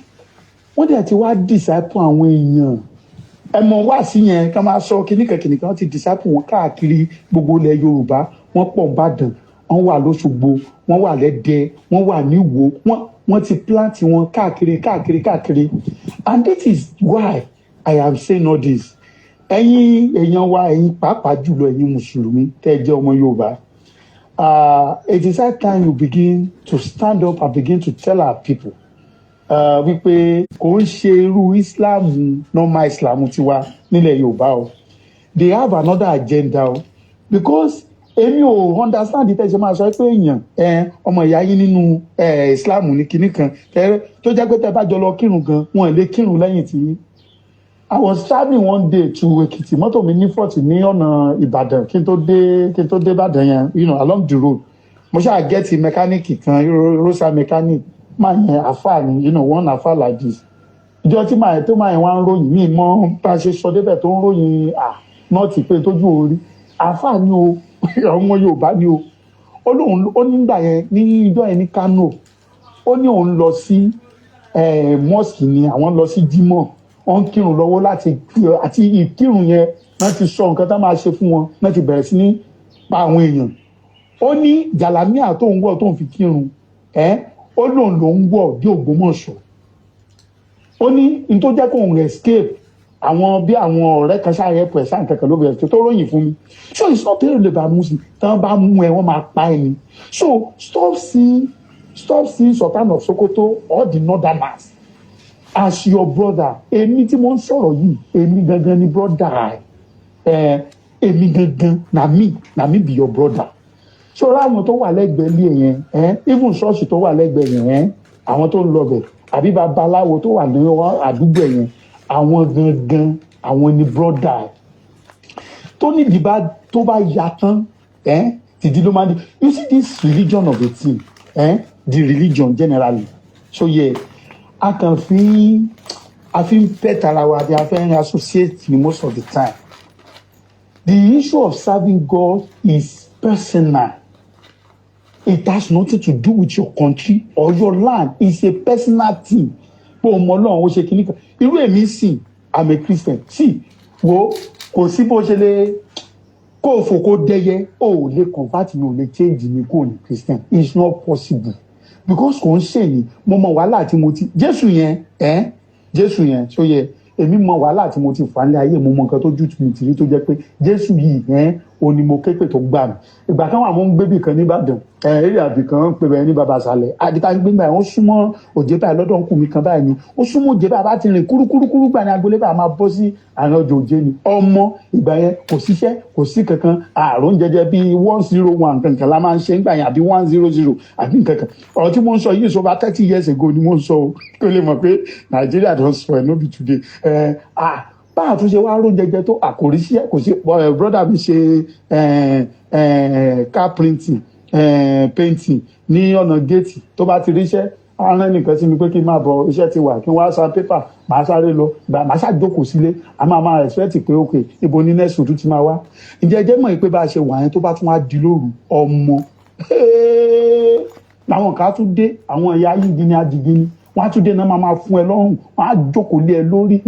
wọ́n dẹ̀ ti wá disciple àwọn èèyàn, ẹ mọ̀ wá sí yẹn ká máa sọ kíníkan kíníkan, wọ́n ti disciple wọn káàkiri gbogbo ilẹ̀ Yorùbá. Wọ́n pọ̀ Ìbàdàn, wọ́n wà lÓṣogbo, wọ́n wà lẹ́dẹ, wọ́n wà níwò, wọ́n ti plant wọn káàkiri káàkiri káàkiri. And this is why I am saying all this. Ẹ̀yin èèyàn wa, ẹ̀yin pàápàá jùlọ ẹ̀yin mùsùlùmí tẹ́ ẹ jẹ́ ọmọ Yorùbá, it is high time you begin to stand up and begin to tell our people wípé kò ń ṣe irú Islam, normal Islam tiwa nílẹ̀ Yorùbá o. They have another agenda o, because èmi ò understand tẹ́ ṣe máa sọ pé èèyàn ọmọ ìyá yín nínú Islam ní kinní kan tó jẹ́ pé tẹ́ bá jọ lọ kírun gan, wọn lè kírun lẹ́yìn tí yín. I was travelling one day to Ekiti, mọ́tò mi ní fault ní ọ̀nà Ìbàdàn. Kí n tó dé Ìbàdàn yẹn, along the road, mo ṣáà get mechanic kan, rosa mechanic máa yẹn, àfáà ni, one àfáà like this. Ìjọ tí màá tó máa yẹn wá ń ròyìn mí mọ́ bá a ṣe sọ débẹ̀ tó ń ròyìn nọ́ọ̀tì pé tójú orí àfáà ni o, ọmọ Yorùbá ni o. Ó lóun ó nígbà yẹn, ní ìjọ yẹn ní Kano, ó ní òun lọ sí mosque ni, àwọn lọ sí jímọ̀, wọ́n ń kírun lọ́wọ́ láti àti ìkírun yẹn wọ́n ti sọ nǹkan tá máa ṣe fún wọn, wọ́n ti bẹ̀rẹ̀ sí ní pa àwọn èèyàn. Ó ní jàlámíà tó ń wọ̀ tó ń fi kírun ẹ́, ó lóun ló ń wọ̀ dé Ògbómọ̀ṣọ́. Ó ní n tó jẹ́ kóun escape, àwọn bí àwọn ọ̀rẹ́ kan ṣáà ẹ̀pọ̀ ẹ̀ sáà kankan ló bẹ̀rẹ̀ tó ròyìn fún mi. So it's not terrible about Muslim. Tí wọ́n bá mú ẹ, wọ́n máa pa ẹ ni. So stop seeing Sultan of Sokoto or the northerners as your brother. Èmi tí mo ń sọ̀rọ̀ yìí, èmi gangan ni brother ẹ. Èmi gangan, na me be your brother. So àwọn tó wà lẹ́gbẹ̀ẹ́ ilé yẹn ẹ, even ṣọ́ọ̀ṣì tó wà lẹ́gbẹ̀ẹ́ yẹn ẹ, àwọn tó ń lọ bẹ̀ àbí babaláwo tó wà ní àdúgbò yẹn, àwọn gangan, àwọn ni brother ẹ. Tó nídìí bá tó bá ya tán ẹ, tìdí ló máa ń di. You see this religion of a thing, the religion generally, so yeah, a kàn fi a fi ń pẹ́ tara wa bí a fẹ́ ń associate ni most of the time. The issue of serving God is personal. It has nothing to do with your country or your land. It's a personal thing pé o mọ Ọlọ́run, ó ṣe kíní kan. Irú èmi sìn, I'm a Christian. See, wo, kò sí bó ṣe lè kó o fò kó dẹyẹ, o ò lè convert mi, ò lè change mi kó o ní Christian. It's not possible, because kò ń ṣe ni mo mọ wàhálà tí mo ti Jésù yẹn ẹ, Jésù yẹn tó yẹ, èmi mọ wàhálà tí mo ti fà ní ayé, mo mọ nǹkan tó jù mi tìrí tó jẹ́ pé Jésù yìí ẹ. Òun ni mo képe tó gbà mí. Ìgbà kan wà, mo ń gbébì kan nìbàdàn, ẹ eré àbí kan ń pè bẹ́ẹ̀ ní baba sàlẹ̀ àdìtà ń gbé gbà yẹn. Ó súnmọ́ òjé báyìí lọ́dọ̀ ń kù mí kan báyìí ni. Ó súnmọ́ òjé báyìí, bá ti rìn kúrúkúrúkúrú gbà ní agboolé báyìí, a máa bọ́ sí àárín ọjọ́ òjé ni. Ọmọ, ìgbà yẹn kò síṣẹ́, kò sí kankan. Àrùn jẹjẹ bíi 101 kankan la máa ń ṣe ńgbà yẹn, àbí 100 àbí nkankan. Ọ̀rọ̀ tí mo ń sọ yìí sọ bá 30 years ago ni mo ń sọ o, kí o lè mọ̀ pé Nàìjíríà don spoil, no be today. Ẹ ah, bá àtúnṣe wá rún jẹjẹ tó àkòrí sí, kò sí. Brother mi ṣe car printing, painting ní ọ̀nà géètì. Tó bá ti ríṣẹ́, á rán nìkan sí mi pé kí n máa bọ̀, iṣẹ́ ti wà, kí n wá san pépà. Màá sáré lọ gbà, màá ṣàjókòó sílé, a máa máa expect pé ok, ibo ní next week tún ti máa wá. Ǹjẹ́ ẹ jẹ́ mọ̀ pé bá a ṣe wà yẹn, tó bá tún wá di lóru, ọmọ, làwọn kan á tún dé, àwọn ìyá yìí ní ajígini, wọ́n á tún dé náà, máa máa fún ẹ lọ́rùn, wọ́n á jókòó lé ẹ lórí.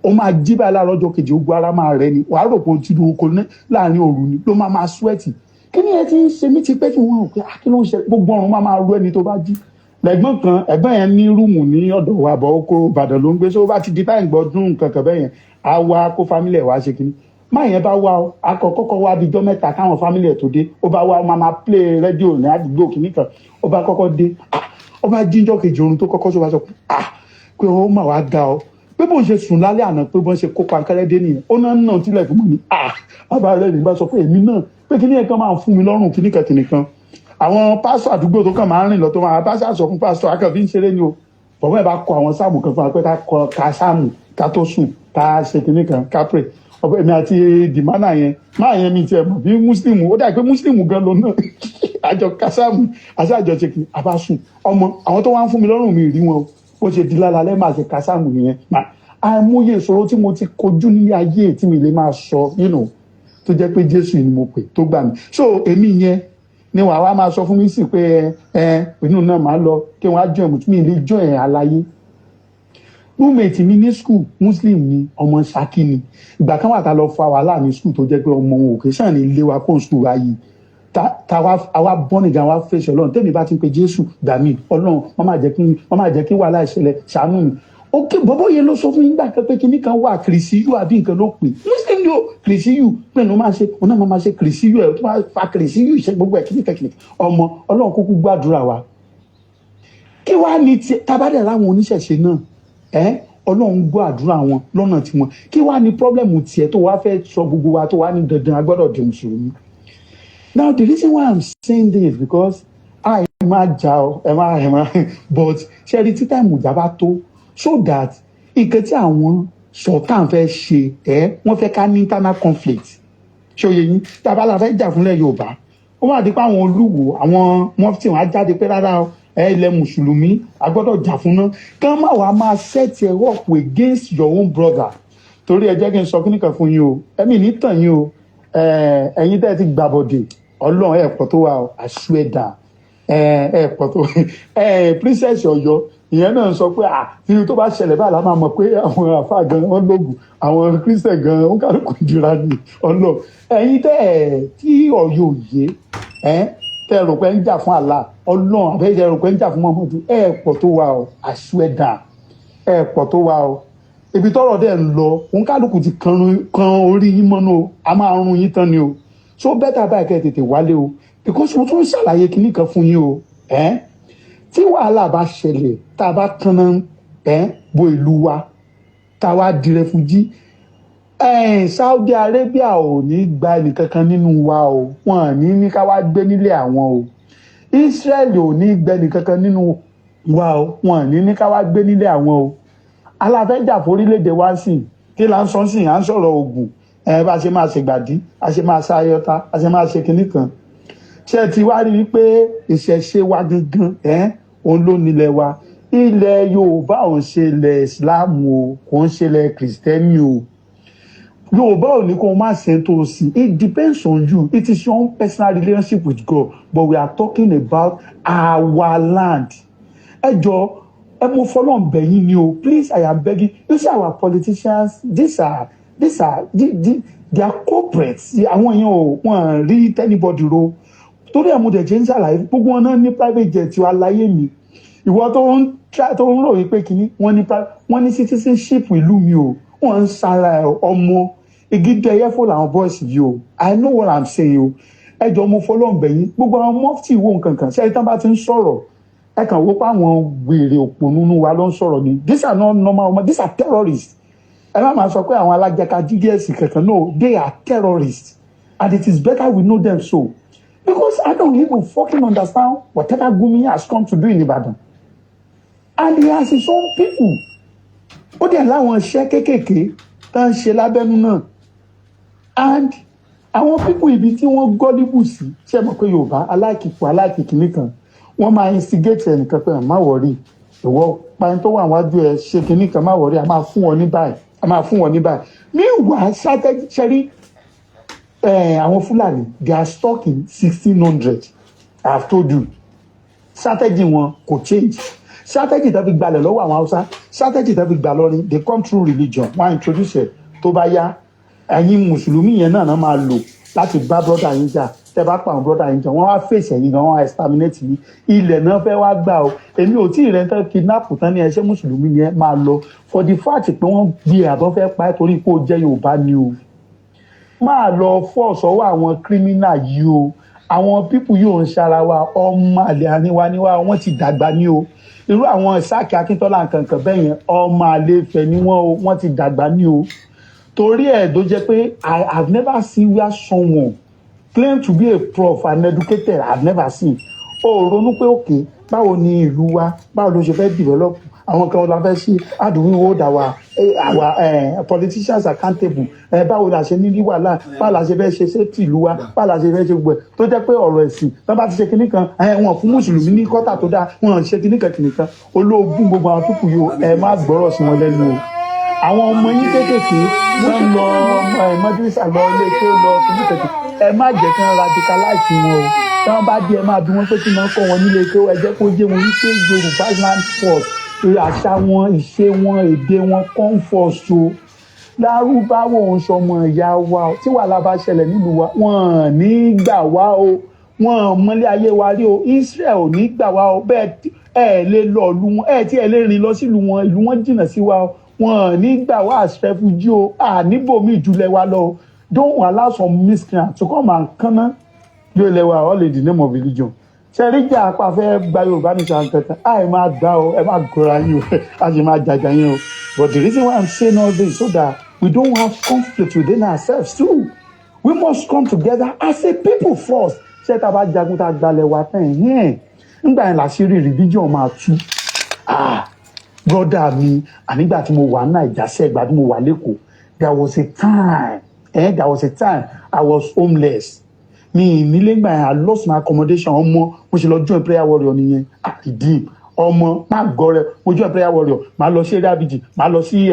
Ó máa jí báyìí láàárọ̀ ọjọ́ kejì, ogun ara máa rẹ ni. Wàá rò pé o ti lu oko ní láàrin òru ni ló máa máa sweat. Kí ni ẹ ti ń ṣe mí ti pẹ́ kí wọ́n rò pé, ah, kí ló ń ṣe? Gbogbo ọ̀run máa máa ru ẹni tó bá jí. Lẹ́gbọ́n kan, ẹ̀gbọ́n yẹn ní room ní ọ̀dọ̀ wa bọ̀, oko Ìbàdàn ló ń gbé. So bá ti di táyì gbọ́dún kankan bẹ́yẹn, á wá kó family ẹ̀ wá ṣe kínní. Máa yẹn bá wá o, akọ kọ́kọ́ wá bíjọ́ 3 káwọn family ẹ̀ tó dé. Ó bá wá, ó máa máa play rédíò ní àdúgbò kínní kan. Ó bá kọ́kọ́ dé, ah, ó bá jíjọ́ kejì, oorun tó kọ́kọ́ sọ, bá sọ pé, ah, pé ó mà wá ga ọ, pé bóun ṣe sùn lálẹ́ àná, pé bóun ṣe kó pankẹ́rẹ́ dé nìyẹn, ó náà náà tilẹ̀ fún mi ní. Ah, bàbá rẹ̀ nígbà sọ pé èmi náà, pé kíní yẹn kan máa fún mi lọ́rùn, kíní kan kíní kan. Àwọn pásítọ̀ àdúgbò tó kàn máa ń rìn lọ, tó máa bá sọ fún pásítọ̀, akàn fi ń ṣeré ni o. Bọ̀bọ́ ẹ̀ bá kọ àwọn sáàmù kan fún wa pé ká kọ, ká sáàmù ká tó sùn, ká ṣe kíní kan, ká pray. Ọ̀pọ̀ èmi àti dìmánà yẹn máa yẹn, mi tiẹ̀ mọ̀ bí Muslim, ó dà pé Muslim gan ló náà. Àjọ kásáàmù àti àjọ ṣe kíní, àbá sùn. Ọmọ, àwọn tó wá ń fún mi lọ́rùn, mi rí wọn o. Ó ṣe di lálálẹ́, máa ṣe kásáàmù nìyẹn. Àìmọye ìṣòro tí mo ti kojú nílé ayé tí mi lè máa sọ tó jẹ́ pé Jésù ni mo pè tó gbà mí. So èmi yẹn ni wàá wá máa sọ fún mi sí pé ẹ inú náà máa lọ kí wọ́n á join mi lè join aláyé. Roommate mi ní school, Muslim ni, ọmọ Ṣakí ni. Ìgbà kan wà tá lọ fa wàhálà ní school, tó jẹ́ pé ọmọ òun òkè sàn ní ilé wa kó school wa yìí, ta wa bọ́ nìkan wa fèsì Ọlọ́run. Tẹ́mi bá ti ń pe Jésù, gbà mí Ọlọ́run, wọ́n máa jẹ́ kí wàhálà ìṣẹ̀lẹ̀, ṣàánú mi. Ok, bọ́bọ́ yẹn ló sọ fún yín gbà kan pé kinní kan wà, kìrìsíyù àbí nǹkan ló pè. Muslim ni ó, kìrìsíyù pé ní ó máa ṣe, òun náà máa ṣe kìrìsíyù ẹ̀, tó máa fa kìrìsíyù ṣe gbogbo ẹ̀, kíní kan kíní kan. Ọmọ, Ọlọ́run kúkú gbàdúrà wa. Kí wàá ní tiẹ̀ tabadẹ̀ láwọn oníṣẹ̀ṣe náà ẹ́, Ọlọ́run gbọ́ àdúrà wọn lọ́nà tiwọn. Kí wàá ní problem tiẹ̀ tó wàá fẹ́ sọ gbogbo wa, tó wàá ní dandan a gbọ́dọ̀ di mùsùlùmí? Now, the reason why I'm saying this, because I máa jà ọ, ẹ máa, but ṣe rí tí time ìjà bá tó, so that nǹkan tí àwọn sultan fẹ́ ṣe ẹ, wọ́n fẹ́ ká ní internal conflict. Ṣé oyè yín tábà la fẹ́ jà fúnlẹ̀ Yorùbá, ó máa di pé àwọn olúwo, àwọn mufti, wọn á jáde pé rárá o, ẹ ilẹ̀ mùsùlùmí a gbọ́dọ̀ jà fún náà, kán má wàá máa set ẹ up against your own brother. Torí ẹ jẹ́ kí n sọ kíní kan fún yín o, ẹ̀mí ní tàn yín o. Ẹ̀yin tẹ́ ẹ ti gbàbọ̀dè, Ọlọ́run, ẹ̀ pọ̀ tó wà o, I swear down, ẹ̀ pọ̀ tó. Princess Ọ̀yọ́ ìyẹn náà sọ pé, ah, tí tó bá ṣẹlẹ̀ báyìí la máa mọ̀ pé àwọn àfa gan wọn lóògùn, àwọn Christian gan wọn kálukú dira ní ọlọ. Ẹ̀yin tẹ́ ẹ̀ tí Ọ̀yọ́ òye ẹ̀ tẹ́ ẹ rò pé ń jà fún Allah, Ọlọ́run, àbẹ́ ẹ rò pé ń jà fún Muhammadu, ẹ̀ pọ̀ tó wà o, I swear down, ẹ̀ pọ̀ tó wà o. Ibi tọ́rọ̀ dẹ̀ ń lọ, òun kálukú ti kan orí yín mọ́nú o, a máa run yín tán ni o. So better báyìí kẹ́ ẹ tètè wálé o, because mo tún ṣàlàyé kinní kan fún yín o. Ẹ́ tí wàhálà bá ṣẹlẹ̀, tá a bá tanná ẹ́ bo ìlú wa, tá a wá di refugee ẹ̀, Saudi Arabia ò ní gba ẹnìkankan nínú wa o. Wọn ò ní ní ká wá gbé nílé àwọn o. Israel ò ní gbẹ ẹnìkankan nínú wa o. Wọn ò ní ní ká wá gbé nílé àwọn o. Aláfẹ́jà forílẹ̀-èdè wa sìn, kí là ń sọ sìn? À ń sọ̀rọ̀ ogun ẹ, bá a ṣe máa ṣègbàdí, a ṣe máa ṣayọta, a ṣe máa ṣe kinní kan. Ṣé ẹ ti wá rí i pé ìṣẹ̀ṣe wa gangan ẹ, òun ló nílẹ̀ wa? Ilẹ̀ Yorùbá ò ń ṣe ilẹ̀ Islam o, kò ń ṣe ilẹ̀ Kìrìsìtẹ́nì o. Yorùbá ò ní kó o má ṣe tó o sí. It depends on you. It is your own personal relationship with God, but we are talking about our land. Ẹ jọ, ẹ mo fọlọ́n bẹ̀yìn ni o. Please, I am begging you. See our politicians, these are they are culprits. Àwọn èèyàn ò wọ́n rí anybody ro torí ẹ̀. Mo dẹ̀ ṣe ń ṣàlàyé, gbogbo wọn náà ní private jet wa láyé mi. Ìwọ tó ń try, tó ń ròyìn pé kínní, wọ́n ní citizenship ìlú mi o, wọ́n ń sára ẹ̀. Ọmọ, Igi dẹyẹ fún làwọn boys yìí o. I know what I'm saying o. Ẹ jọ, mo fọlọ́n bẹ̀yìn, gbogbo àwọn mufti wo nǹkan kan ṣe é tán bá ti ń sọ̀rọ̀, ẹ kàn wó pé àwọn wèrè òpònúnú wa ló ń sọ̀rọ̀ ni. These are not normal, these are terrorists. Ẹ má máa sọ pé àwọn alájẹka gds kankan. No, they are terrorists and it is better we know them so, because I don't even fucking understand whatever Gumi has come to do in Ibadan, and he has his own people. Ó dẹ̀ láwọn iṣẹ́ kéékèèké tá ń ṣe lábẹ́nú náà, and àwọn people ibi tí wọ́n gullible sí, ṣe mọ̀ pé Yorùbá aláìkìkù aláìkìkì kan, wọ́n máa instigate ẹnìkan pé, "Má worry, ìwọ pa ẹni tó wà wájú ẹ, ṣe kinní kan, má worry, a máa fún wọn ní báyìí, a máa fún wọn ní báyìí." Meanwhile, strategy ṣẹ́rí, àwọn Fúlàní, they are stuck in 1600. I have told you, strategy wọn kò change. Strategy tó fi gbalẹ̀ lọ́wọ́ àwọn Haúsá, strategy tó fi gbà lọ́rin, they come through religion. Wọ́n á introduce ẹ̀, tó bá yá, ẹ̀yin mùsùlùmí yẹn náà máa lò láti bá brother yín jà. Tẹ́ bá pa àwọn brother yín jà, wọ́n wá fèsì ẹ̀yin gan, wọ́n á exterminate yín. Ilẹ̀ náà fẹ́ wá gbà o. Èmi ò tí ì rẹ̀ ń tán kidnap tán ní ẹṣẹ́ mùsùlùmí ni ẹ máa lọ, for the fact pé wọ́n gbé àbọ̀ fẹ́ pa ẹ́ torí pé ó jẹ́ Yorùbá ni o. Máa lọ fọ́ sọ́wọ́ àwọn criminal yìí o. Àwọn people yóò ń ṣara wa, ọmọ àlè àníwá níwá, wọ́n ti dàgbà ní o. Irú àwọn Ìsáàkì Akíntọ́lá nkankan bẹ́ẹ̀ yẹn, ọmọ àlè Ifẹ̀ ni wọ́n o, wọ́n ti dàgbà ní o. Torí ẹ̀ ló jẹ́ pé I have never seen where someone claim to be a prof and educated. I have never seen. O ronú pé, okay, báwo ni ìlú wa, báwo ló ṣe fẹ́ develop, àwọn kan la fẹ́ ṣe, how do we hold our politicians accountable? Báwo la ṣe ní ní wàhálà, báwo la ṣe fẹ́ ṣe safety ìlú wa, báwo la ṣe fẹ́ ṣe gbogbo ẹ̀, tó jẹ́ pé ọ̀rọ̀ ẹ̀sìn tó bá ti ṣe kinní kan, wọn fún mùsùlùmí ní quota tó dáa, wọn ṣe kinní kan kinní kan. Olóògùn gbogbo àwọn people yìí o, ẹ má gbọ́rọ̀ sí wọn lẹ́nu o. Àwọn ọmọ yín kéékèèké tó ń lọ madrasa, lọ ilé tó lọ kinní kan, ẹ má jẹ́ kí wọ́n radicalize wọn o. Tí wọ́n bá dé, ẹ máa bí wọ́n pé kí wọ́n kọ́ wọn nílé tó, ẹ jẹ́ kó jẹ́ wọn wípé Yorùbá land first, àṣà wọn, ìṣe wọn, èdè wọn come first o. Lárúbáwò ń sọmọ ìyá wa o. Tí wàhálà bá ṣẹlẹ̀ nílùú wa, wọn ní gbà wá o. Wọn mọ́lé ayé wa rí o. Israel ò ní gbà wá o. Bẹ́ẹ̀ ẹ lè lọ ìlú wọn, ẹ tí ẹ lè rìn lọ sílùú wọn, ìlú wọn jìnnà sí wa o. Wọn ní gbà wá as refugee o. Àníbòmí ìjùlẹ̀ wa lọ o. Don't allow some miscreants to come and kánná yóò lẹ wa all in the name of religion. Ṣe jà apá fẹ́ gba Yorùbá ní sàǹkankan, àì máa gbà o, ẹ máa gọra yín o, a sì máa jàjà yín o. But the reason why I'm saying all this, so that we don't have conflict within ourselves too. We must come together as a people first. Ṣé tá a bá jagun, tá a gbalẹ̀ wa tán, ẹ̀hìn nígbà yẹn làṣírí religion máa tú. Ah, brother mi, ànígbà tí mo wà ní Naija ṣe, ìgbà tí mo wà l'Ékòó, there was a time, there was a time I was homeless. Mi nílé gbà yẹn. I lost my accommodation. Ọmọ, mo ṣe lọ join prayer warrior nìyẹn. Ah, redeem, ọmọ má gọrẹ. Mo join prayer warrior, màá lọ sí area vigil, màá lọ sí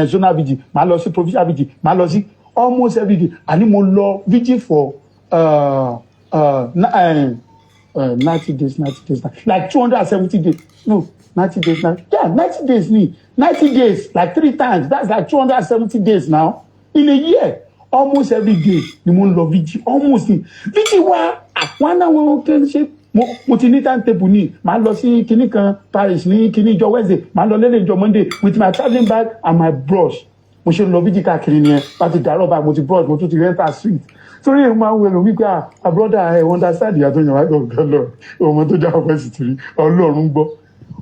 zonal vigil, màá lọ sí provincial vigil, màá lọ sí almost every day. Àní mo lọ vigil for 90 days, 90 days, like 270 days. No, 90 days, yeah, 90 days ni, 90 days, like three times. That's like 270 days now in a year. Almost every day ni mo ń lọ vigil, almost ni vigil wa. Àwọn náà wọn kí n ṣe, mo ti ní timetable ní, màá lọ sí kinní kan parish ní kinní ìjọ Wednesday, màá lọ lélẹ̀ ìjọ Monday, with my travelling bag and my brush. Mo ṣe ń lọ vigil káàkiri nìyẹn. Láti dàrọ́ báyìí, mo ti brush, mo tún ti enter street, torí èèyàn máa ń wẹ̀lú wípé, ah, brother, ẹ̀ understand ìyá tó yàn wá gbọ̀ngàn lọ, ọmọ tó já ọpẹ́ sì ti rí. Ọlọ́run gbọ́,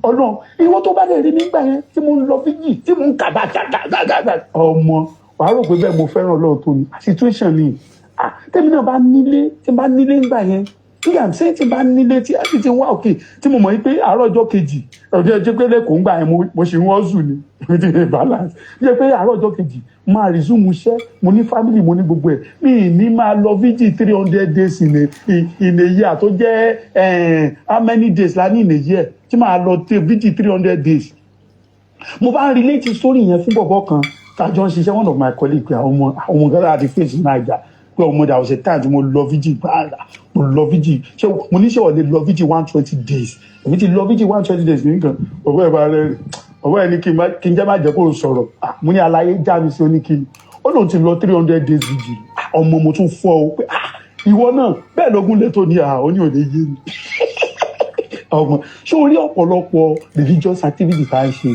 Ọlọ́run ìwọ tó bá dẹ̀ rí nígbà yẹn tí mo ń lọ vigil, tí mo ń kà bá gàgàgàgà, ọmọ, wàá rò pé bẹ́ẹ̀ mo fẹ́ràn Ọlọ́run tó ni. Situation ni. Ah, tẹ́mi náà bá nílé, tí n bá nílé ńgbà yẹn, nígbà tí tí n bá nílé, tí a ti wá òkè, tí mo mọ̀ pé àárọ̀ ọjọ́ kejì, ọjọ́ ẹjẹ́ pé lẹ́kọ̀ọ́ ńgbà yẹn, mo ṣe ń wọ́n sùn ni, mo ti lè balance jẹ́ pé àárọ̀ ọjọ́ kejì máa resume iṣẹ́. Mo ní family, mo ní gbogbo ẹ̀. Mi ní máa lọ vigil 300 days in a year, tó jẹ́ how many days la ní in a year tí máa lọ vigil 300 days? Mo bá ń relate story yẹn fún bọ̀bọ̀ kan tájọ́ ń ṣiṣẹ́, one of my colleagues, pé àwọn ọmọ kan láti face Naija, pé ọmọ, there was a time tí mo lọ vigil, gbàrà mo lọ vigil. Ṣé mo ní ṣé wọ́n lè lọ vigil 120 days? Èmi ti lọ vigil 120 days nìkan. Bọ̀bọ̀ ẹ̀ bá rẹ̀, bọ̀bọ̀ ẹ̀ ní kí n jẹ́ má jẹ́ kó o sọ̀rọ̀. Ah, mo ní aláyé já mi sí oníkiri, ó lóun ti lọ 300 days vigil. Ah, ọmọ, mo tún fọ́ ọ pé, ah, ìwọ náà bẹ́ẹ̀ lógún létò ní à ó ní òde yé mi. Ọmọ, ṣé o rí ọ̀pọ̀lọpọ̀ religious activity tá a ń ṣe,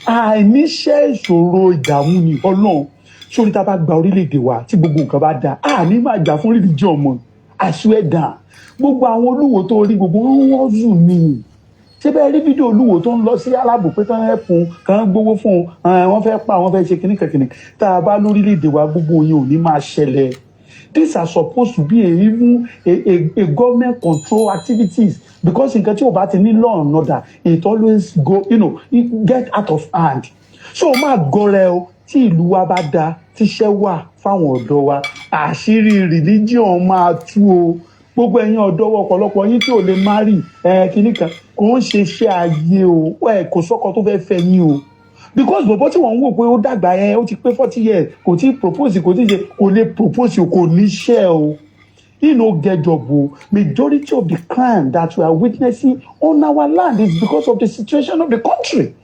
àìníṣẹ́, ìṣòro, ìdààmú ni. Ọlọ́run, Sórí tá a bá gba orílẹ̀-èdè wa, tí gbogbo nǹkan bá dáa, a ní máa jà fún religion mọ́. I swear down, gbogbo àwọn olúwo tó rí, gbogbo wọn zù mí. Ṣé bẹ́ẹ̀ rí fídíò olúwo tó ń lọ sí aláàbò pé kán ẹ̀fún kán gbowó fún un, wọ́n fẹ́ pa, wọ́n fẹ́ ṣe kíníkan kíní? Tá a bá lórílẹ̀-èdè wa, gbogbo yẹn ò ní máa ṣẹlẹ̀. These are supposed to be a even a government control activities, because nǹkan tí o bá ti ní law and order, it always go it get out of hand. So máa gọrẹ o. Tí ìlú wa bá da, tíṣẹ́ wà fáwọn ọ̀dọ́ wa, àṣírí religion máa tú o. Gbogbo ẹ̀yin ọ̀dọ́ wa, ọ̀pọ̀lọpọ̀ yín tí ò lè marry ẹ, kinní kan kò ń ṣe iṣẹ́ ayé o. Ẹ kò sọ́kọ tó fẹ́ fẹ́ yín o, because bọ̀bọ̀ tí wọ́n ń wò pé ó dàgbà yẹn, ó ti pé 40 years, kò tí propose, kò tí ṣe, kò lè propose o, kò níṣẹ́ o. He no get job o. Majority of the crime that we are witnessing on our land is because of the situation of the country.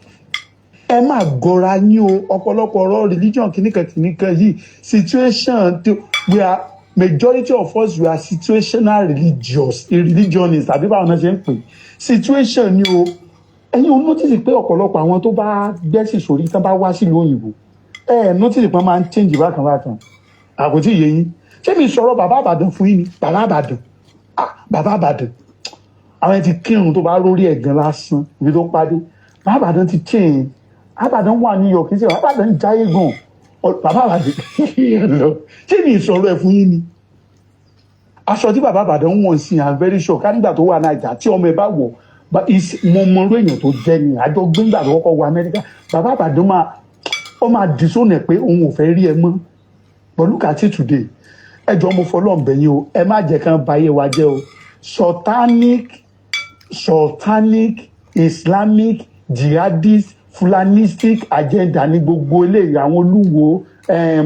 Ẹ má gọra yín o. Ọ̀pọ̀lọpọ̀ ọ̀rọ̀ religion, kìnnìkan kìnnìkan yìí, situation tí we are, majority of us, we are situational religious religionists, àbí báwọn náà ṣe ń pè, situation ni o. Ẹ̀yin ò notice pé ọ̀pọ̀lọpọ̀ àwọn tó bá gbẹ́sì sórí tán bá wá sílùú òyìnbó, ẹ notice pé wọ́n máa ń change bákan bákan? Àkótí yé yín. Ṣé mi sọ̀rọ̀ bàbá Àbàdàn fún yín ni? Bàbá Àbàdàn, ah, bàbá Àbàdàn, àwọn ẹ ti kírun tó bá rórí ẹ̀gàn lásán ibi tó pàdé. Bàbá Àbàdàn ti change. Àbàdàn wà ní York ṣe, bàbá Àbàdàn jáyé gan. Bàbá Àbàdàn lọ, ṣé mi sọ̀rọ̀ ẹ̀ fún yín ni? Aṣọ tí bàbá Àbàdàn wọ̀n sí, I'm very sure ká nígbà tó wà Naija, tí ọmọ ẹ bá wọ̀, mo mọ irú èèyàn tó jẹ́ ni. Àjọ gbẹ́ngbà tó kọ́kọ́ wọ Amẹ́ríkà, bàbá Àbàdàn máa, ó máa disown ẹ̀ pé òun ò fẹ́ rí ẹ mọ́. But look at it today. Ẹ jọ̀ọ́, mo fọlọ́run bẹ̀ yín o, ẹ má jẹ́ kán bayé wa jẹ́ o. Sultanic Islamic jihadist fulanistic agenda ní gbogbo eléyìí. Àwọn olúwo,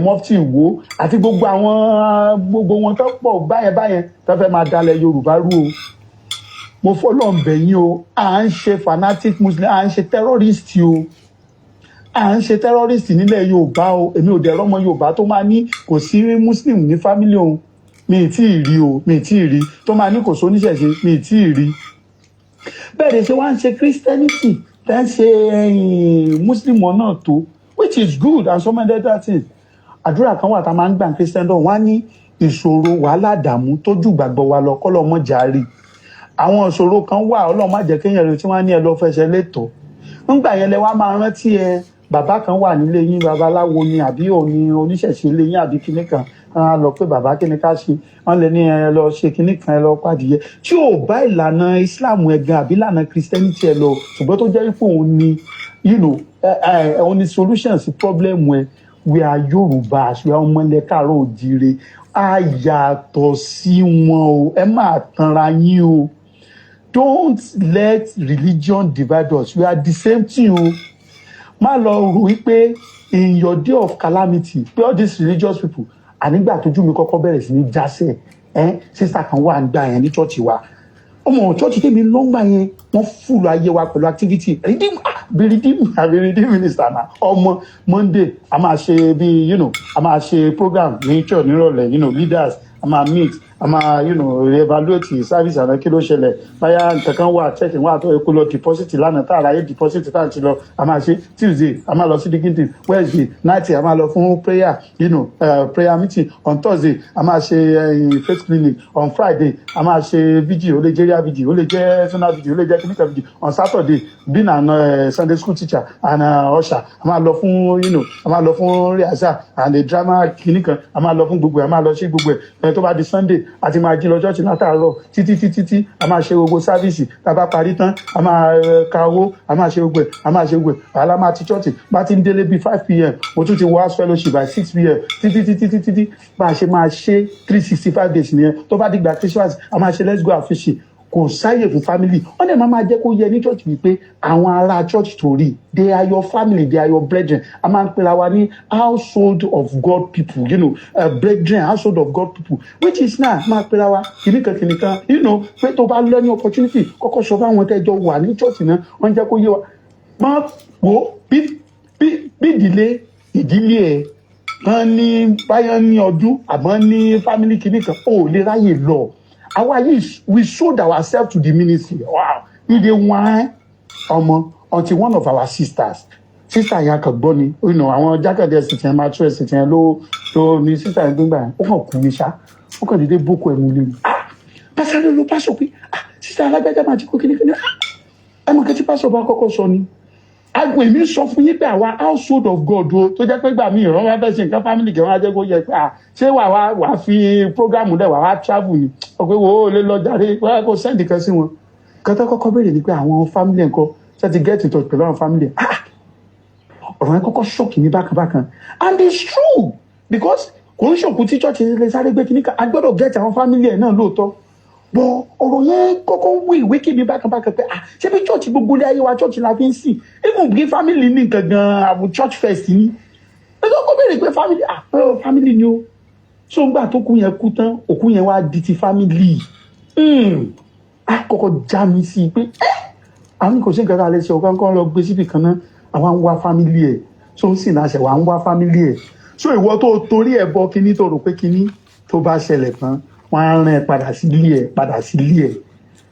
mufti Ìwó àti gbogbo àwọn, gbogbo wọn tó pọ̀ báyẹn báyẹn tó fẹ́ máa dalẹ̀ Yorùbá rú o, mo fọlọ́run bẹ̀ yín o. À ń ṣe fanatic Muslim, à ń ṣe terrorist o, à ń ṣe terrorist nílẹ̀ Yorùbá o. Èmi ò dẹ̀ rọ́mọ Yorùbá tó máa ní kò sí Muslim ní family òun. Mi ì tí ì rí o, mi ì tí ì rí tó máa ní kò sóníṣẹ̀ṣe, mi ì tí ì rí. Bẹ́ẹ̀ ni ṣe wá ń ṣe Christianity, tẹ́ ń ṣe Muslim náà tó, which is good, and so many other things. Àdúrà kan wà tá a máa ń gbà ní Christendom, wọ́n á ní ìṣòro, wàhálà, dààmú tó jù gbàgbọ́ wa lọ, kọ́lọ́ mọ́ jàre. Àwọn ìṣòro kan wà, Ọlọ́run má jẹ́ kéèyàn rẹ̀, tí wọ́n á ní ẹ lọ fẹsẹ̀ létòó. Ńgbà yẹn lẹ wá máa rántí ẹ, bàbá kan wà nílé yín, babaláwo ni àbí òní oníṣẹ̀ṣe ilé yín àbí kinní kan. Wọ́n á lọ pé, "Bàbá, kíni ká ṣe?" Wọ́n lè ní ẹ lọ ṣe kinní kan, ẹ lọ pàdìyẹ tí ò bá ìlànà Islam ẹ gan àbí ìlànà Christianity ẹ lọ, ṣùgbọ́n tó jẹ́ pé òun ni òun ni solution sí problem ẹ. We are Yorùbá, we are ọmọlẹ̀ káàárọ̀ òjíire, a yàtọ̀ sí wọn o. Ẹ má tanra yín o. Don't let religion divide us. We are the same thing o. Má lọ rò wípé in your day of calamity pé all these religious people. Ànígbà tójú mi kọ́kọ́ bẹ̀rẹ̀ sí ní jásẹ̀ ẹ́, sister kan wà nígbà yẹn ní church wa, ọmọ church tèmi lọ́ngbà yẹn, wọ́n full ayé wa pẹ̀lú activity redeem. Ah, bí redeem àbí redeem minister na ọmọ. Monday, a máa ṣe bí a máa ṣe program ní church nírọ̀lẹ́, leaders a máa meet, a máa evaluate the service àná, kí ló ṣẹlẹ̀, báyà nǹkan kan wà, check wà tó yẹ kó lọ deposit lánàá tá àráyé deposit tá à ti lọ, a máa ṣe. Tuesday, a máa lọ sí dignity. Wednesday night, a máa lọ fún prayer, prayer meeting. On Thursday, a máa ṣe faith clinic. On Friday, a máa ṣe vigil, ó lè jẹ́ area vigil, ó lè jẹ́ zonal vigil, ó lè jẹ́ clinical vigil. On Saturday, being an Sunday school teacher and usher, a máa lọ fún a máa lọ fún rehearsal and the drama clinic, a máa lọ fún gbogbo ẹ̀, a máa lọ sí gbogbo ẹ̀. Tó bá di Sunday, a ti máa jí lọ church látàárọ̀ títí títí tí a máa ṣe gbogbo service. Tá a bá parí tán, a máa ka owó, a máa ṣe gbogbo ẹ̀, a máa ṣe gbogbo ẹ̀. Wàhálà, máa ti church, bá ti ń délé bíi 5 p.m., mo tún ti wọ house fellowship by 6 p.m., títí títí títí tí bá a ṣe máa ṣe 365 days nìyẹn. Tó bá dìgbà Christmas, a máa ṣe let's go and fishing. Kò sáyè fún family. Wọ́n dẹ̀ máa jẹ́ kó yẹ ní church wípé àwọn ará church tó rí, they are your family, they are your brethren. A máa ń pera wa ní household of God people, brethren, household of God people, which is now máa pera wa kìnìkan kìnìkan, pé tó bá lọ ní opportunity, kọ́kọ́ sọ fáwọn tẹ́jọ wà ní church náà. Wọ́n jẹ́ kó yé wa. Máa wo bí ìdílé ẹ̀ kan ní báyọ̀ ní ọdún àbọ̀ ní family kìnìkan, ò lè ráyè lọ. Àwa yìí, we sold ourselves to the ministry. Wow, we dey whine ọmọ until one of our sisters Sister yẹn kàn gbọ́ ni àwọn Jákàndé Estate yẹn, Mature Estate yẹn ló ní sister yẹn gbígbà yẹn. Ó kàn kú ní ṣá, ó kàn déédéé bókó ẹ̀mú lé mi. Ah, pásítọ̀ ló pásọ̀ pé, ah, sister alágbájá máa ti kú kíníkíní. Ah, ẹ mọ̀ kí tí pásọ̀ bá kọ́kọ́ sọ ni agbo. Èmi sọ fún yín pé àwa household of God o, tó jẹ́ pé gbà mí ìrànwọ́ wá fẹ́ ṣe nǹkan family kẹ́, wọ́n á jẹ́ kó yẹ pé, ah, ṣé wà fi program lẹ̀ wà wá travel ni? Ọ̀pẹ wo ó lè lọ jáde wọ́n á kó send kan sí wọn. Kan tó kọ́kọ́ béèrè ni pé àwọn family nǹkan ṣe ti get in touch pẹ̀lú àwọn family. Ah, ọ̀rọ̀ yẹn kọ́kọ́ shock mi bákan bákan, and it's true, because kò ń ṣòkú tí church lè sáré gbé kíní kan. A gbọ́dọ̀ get àwọn family ẹ̀ náà lóòótọ́, bọ́ ọ̀rọ̀ yẹn kọ́kọ́ wí ìwé kí mi bákan bákan pé, ah, ṣé bí church gbogbo ilé ayé wa, church la fi ń sìn? Even bí family ní nǹkan gan, àwọn church first ni. Ẹ kọ́kọ́ béèrè pé family, ah, oh, family ni o. So ngbà tó kú yẹn kú tán, òkú yẹn wá di ti family. Ah, kọ́kọ́ já mi sí i pé ẹ́ àwọn kò sí nǹkan tá a lè ṣe. Ọ̀kan kan lọ gbé síbì kan náà, àwọn ń wá family ẹ̀. So ń sìn láṣẹ wà ń wá family ẹ̀. So ìwọ tó torí ẹ̀ bọ kíní, tó rò pé kíní tó bá ṣẹlẹ̀ tán, wọ́n á rán ẹ padà sí ilé ẹ̀, padà sí ilé ẹ̀.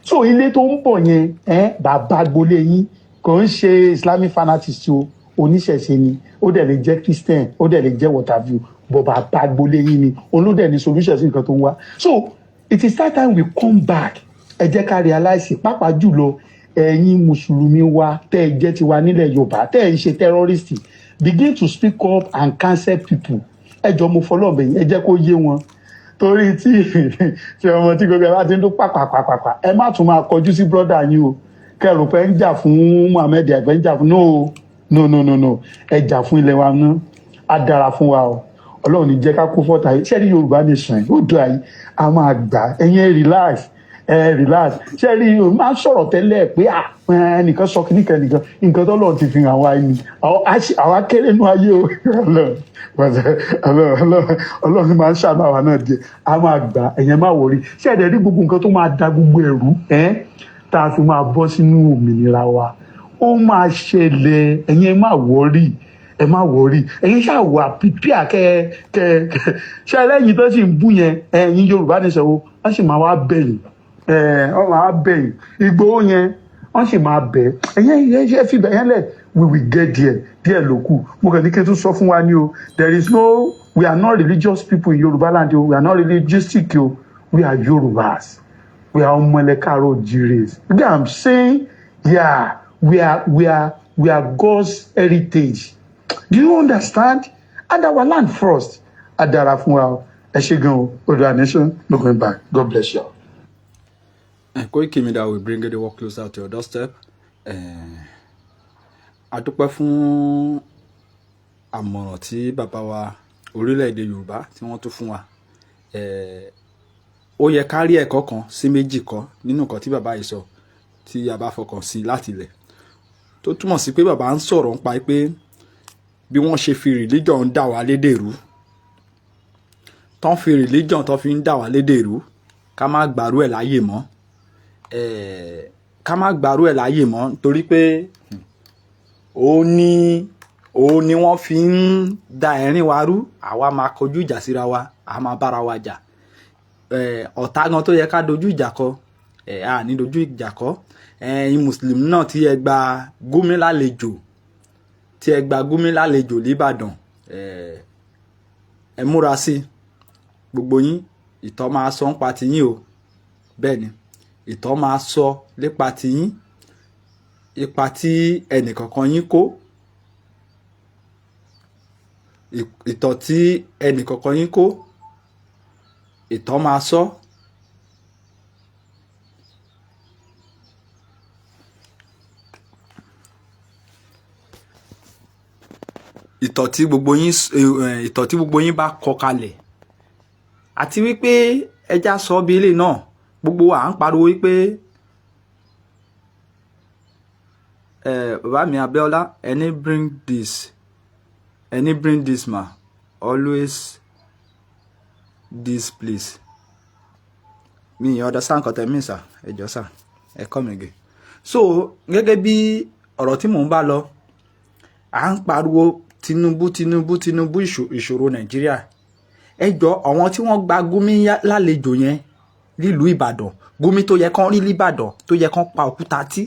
So ilé tó ń bọ̀ yẹn, ẹ bàbá gbolé yín kò ń ṣe Islamic fanatist o, oníṣẹ̀ṣe ni, ó dẹ̀ lè jẹ́ Christian, ó dẹ̀ lè jẹ́ water view, bọ̀ bàbá gbolé yín ni olódẹ̀ ní solution sí nǹkan tó ń wá. So it is that time we come back. Ẹ jẹ́ ká realize, pàápàá jùlọ ẹ̀yin mùsùlùmí wa tẹ́ ẹ jẹ́ tiwa nílẹ̀ Yorùbá, tẹ́ ẹ ń ṣe terrorist, begin to speak up and cancel people. Ẹ jọ, mo fọlọ́ọ̀bẹ̀ yín, ẹ jẹ́ kó yé wọn, torí tí ọmọ tí gbogbo ẹ bá ti ń dún pàpàpàpà, ẹ má tún máa kọjú sí brother yín o, kẹrù pé ń jà fún Muhammed, ẹ ń jà fún. No, no, no, no, no, ẹ jà fún ilẹ̀ wa ná. Á dára fún wa o. Ọlọ́run ní jẹ́ ká kú fọ́ta yìí. Ṣé ní Yorùbá nation yìí ó dùn àyè, a máa gbà. Ẹ̀yin ẹ relax, ẹ relax. Ṣé rí o, máa ń sọ̀rọ̀ tẹ́lẹ̀ pé ẹnìkan sọ kìíní kan, nìkan nǹkan tó lọ́ọ̀ ti fi hàn wá ni. Àwa kéré nú ayé o. Ọlọ́run máa ń ṣàánú àwa náà díẹ̀. A máa gbà, ẹ̀yẹn má worry. Ṣé ẹ̀dẹ̀ rí gbogbo nǹkan tó máa da gbogbo ẹ̀rú ẹ̀ tá a fi máa bọ́ sínú òmìnira wa, ó máa ṣẹlẹ̀. Ẹ̀yin má worry, ẹ má worry. Ẹ̀yin ṣáà wà pípíà kẹ kẹ kẹ. Ṣe ẹlẹ́yin tó sì ń bú yẹn, ẹ̀yin Yorùbá ní sọ, wọ́n sì máa wá bẹ̀yìn, ẹ̀ wọ́n máa bẹ̀yìn. Ìgbòho yẹn, wọ́n sì máa bẹ̀ ẹ̀yin. Ẹ̀yin ṣe fi bẹ̀ yẹn lẹ̀, we will get there. Díẹ̀ ló kù. Mo kàn ní kí n tún sọ fún wa ní o, there is no, we are not religious people in Yorùbá land o. We are not religioustic o. We are Yorùbás, we are ọmọ ilẹ̀ káàárọ̀ oòjíire. You get what I'm saying? Yeah, we are God's heritage. Do you understand? And our land first. A dára fún wa o. Ẹ ṣé gan o. Oòduà nation, no going back. God bless you. Koiki Media will bring the work closer to your doorstep. A dúpẹ́ fún àmọ̀ràn tí bàbá wa orílẹ̀-èdè Yorùbá tí wọ́n tún fún wa. Ó yẹ ká rí ẹ̀kọ́ kan sí méjì kọ́ nínú nǹkan tí bàbá yìí sọ, tí a bá fọkàn sí láti ilẹ̀, tó túmọ̀ sí pé bàbá ń sọ̀rọ̀ nípa pé bí wọ́n ṣe fi religion ń dà wá lédè rú, tán fi religion tán fi ń dà wá lédè rú, ká má gbàrú ẹ̀ láàyè mọ́, ká má gbàrú ẹ̀ láàyè mọ́, torí pé ó ní wọ́n fi ń da ẹ̀rín wa rú. Àwa máa kọjú ìjà síra wa, a máa bára wa jà. Ọ̀tá gan tó yẹ ká dojú ìjà kọ, a ní dojú ìjà kọ. Ẹ̀yin mùsùlùmí náà tí ẹ gba Gumi lálejò, tí ẹ gba Gumi lálejò l'Íbàdàn, ẹ múra sí gbogbo yín. Ìtọ́ máa sọ ń pa tiyín o. Bẹ́ẹ̀ ni, ìtọ́ máa sọ nípa tiyín, ipa tí ẹnìkọ̀ọ̀kan yín kó, ìtọ̀ tí ẹnìkọ̀ọ̀kan yín kó, ìtọ́ máa sọ. Ìtọ̀ tí gbogbo yín bá kọ kalẹ̀, àti wípé ẹja sọ bí ilé náà, gbogbo wa à ń pariwo wípé bàbá mi Abíọ́lá, ẹni bring this, ẹni bring this ma always this place. Mi ì understand nǹkan tẹ́ mean, sir. Ẹ jọ̀ọ́ sir, ẹ kọ́ mi gẹ̀. So gẹ́gẹ́ bí ọ̀rọ̀ tí mò ń bá lọ, à ń pariwo Tinubu, Tinubu, Tinubu, ìṣòro Nàìjíríà. Ẹ jọ, àwọn tí wọ́n gba Gumi lálejò yẹn nílùú Ìbàdàn, Gumi tó yẹ kán rí l'Ìbàdàn, tó yẹ kán pa òkúta tí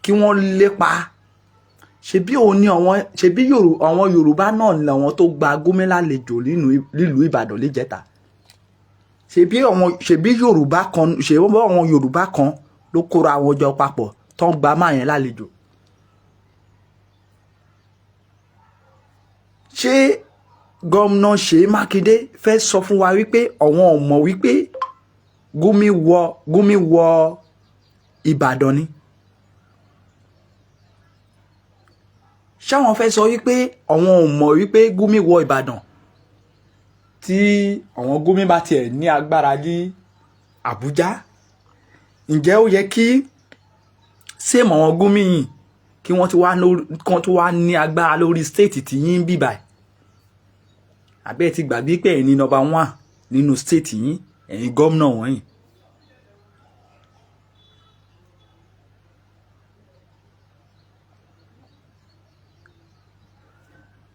kí wọ́n lépa, Ṣebí òun ní àwọn, ṣebí àwọn Yorùbá náà làwọn tó gba Gumi lálejò nílùú Ìbàdàn níjẹta. Ṣebí Yorùbá kan, ṣebí àwọn Yorùbá kan ló kóra àwọn jọ papọ̀ tó ń gba máa yẹn lálejò. Ṣé gómìnà Ṣèyí Mákindé fẹ́ sọ fún wa wípé àwọn ò mọ̀ wípé Gumi wọ Ìbàdàn ni? Ṣáwọn fẹ́ sọ wípé àwọn ò mọ̀ wípé Gumi wọ Ìbàdàn? Tí àwọn Gumi bá tiẹ̀ ní agbára ní Àbújá, ǹjẹ́ ó yẹ kí same àwọn Gumi yìí kí wọ́n ti wá lórí, kí wọ́n tún wá ní agbára lórí state tí yín ń bì báyìí? Àbí ẹ ti gbàgbé pé ẹ̀yin ní number one nínú state yín, ẹ̀yin gómìnà wọ̀nyí?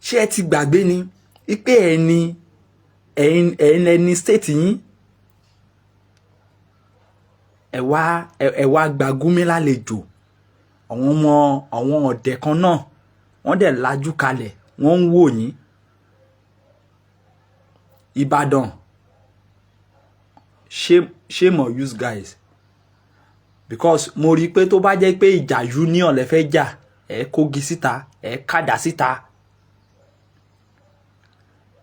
Ṣé ẹ ti gbàgbé ni wípé ẹ̀yin ẹni state yín? Ẹ wá gba Gumi lálejò. Àwọn ọmọ àwọn ọ̀dẹ̀ kan náà, wọ́n dẹ̀ lajú kalẹ̀, wọ́n ń wò yín. Ìbàdàn, shame, shame on you guys, because mo rí i pé tó bá jẹ́ pé ìjà union lẹ fẹ́ jà, ẹ kógi síta, ẹ kàdá síta,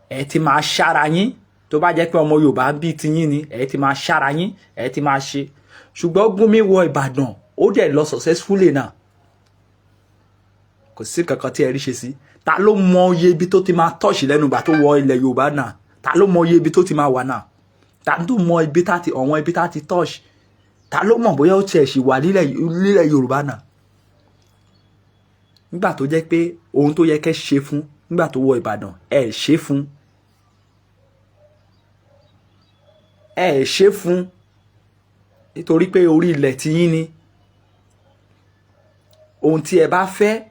ẹ ti máa ṣára yín. Tó bá jẹ́ pé ọmọ Yorùbá bíi tiyín ni, ẹ ti máa ṣára yín, ẹ ti máa ṣe. Ṣùgbọ́n Gumi wọ Ìbàdàn, ó dẹ̀ lọ successfully náà, kò sí kankan tí ẹ rí ṣe sí. Ta ló mọ iye ibi tó ti máa touch lẹ́nu ìgbà tó wọ ilẹ̀ Yorùbá náà? Ta ló mọ iye ibi tó ti máa wà náà? Ta ló mọ ibi tá ti àwọn ibi tá ti touch? Ta ló mọ̀ bóyá ó tiẹ̀ ṣì wà nílẹ̀ Yorùbá náà, nígbà tó jẹ́ pé ohun tó yẹ kẹ́ ṣe fún nígbà tó wọ Ìbàdàn, ẹ ṣe fún, ẹ ṣe fún, nítorí pé orí ilẹ̀ tiyín ni. Ohun tí ẹ bá fẹ́,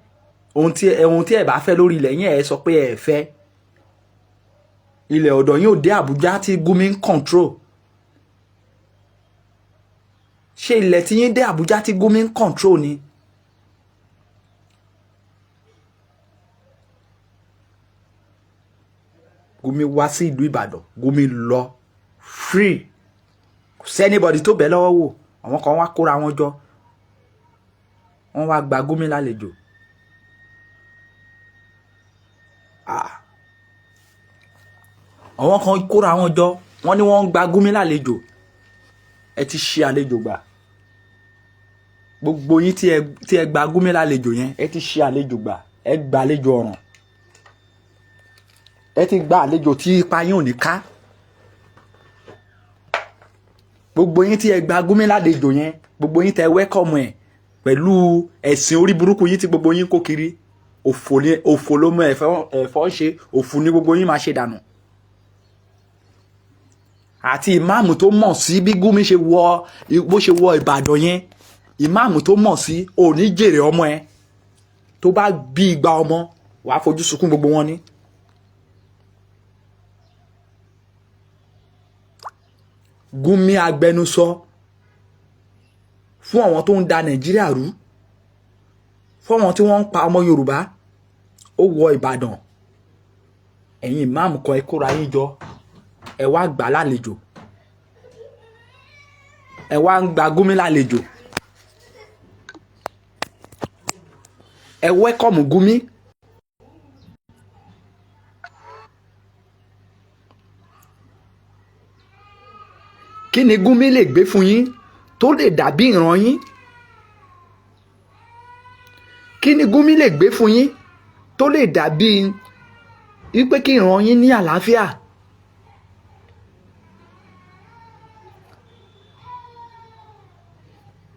ohun tí ẹ bá fẹ́ lórí ilẹ̀ yín, ẹ sọ pé ẹ fẹ́. Ilẹ̀ ọ̀dọ̀ yín ò dé Àbújá tí Gumi ń control. Ṣé ilẹ̀ tí yín dé Àbújá tí Gumi ń control ni? Gumi wá sí ìlú Ìbàdàn, Gumi lọ free, kò sí anybody tó bẹ̀ lọ́wọ́ wò. Àwọn kan wá kóra wọn jọ, wọ́n wá gba Gumi lálejò. Ah. Àwọn kan kóra wọn jọ, wọ́n ní wọ́n ń gba Gumi lálejò. Ẹ ti ṣe àlejò gbà. Gbogbo yín tí ẹ gba Gumi lálejò yẹn, ẹ ti ṣe àlejò gbà. Ẹ gba àlejò ọ̀ràn, ẹ ti gba àlejò tí ipa yín ò ní ká. Gbogbo yín tí ẹ gba Gumi lálejò yẹn, gbogbo yín tẹ welcome ẹ pẹ̀lú ẹ̀sìn orí burúkú yín tí gbogbo yín kó kiri, òfò ni, òfò ló mọ ẹ̀fọ́ ẹ̀fọ́ ṣe, òfò ni gbogbo yín máa ṣe dànù. Àti ìmáàmù tó mọ̀ sí bí Gumi ṣe wọ, bó ṣe wọ Ìbàdàn yẹn, ìmáàmù tó mọ̀ sí ò ní jèrè ọmọ ẹ. Tó bá bí 200 ọmọ, wàá fojú sunkún gbogbo wọn ni. Gumi agbẹnusọ fún àwọn tó ń da Nàìjíríà rú, fún àwọn tí wọ́n ń pa ọmọ Yorùbá, ó wọ Ìbàdàn. Ẹ̀yin ìmáàmù kan, ẹ kóra yín jọ, ẹ wá gbà lálejò, ẹ wá ń gba Gumi lálejò, ẹ welcome Gumi. Kí ni Gumi lè gbé fún yín tó lè dàbí ìran yín? Kí ni Gumi lè gbé fún yín tó lè dàbí wípé kí ìran yín ní àlàáfíà?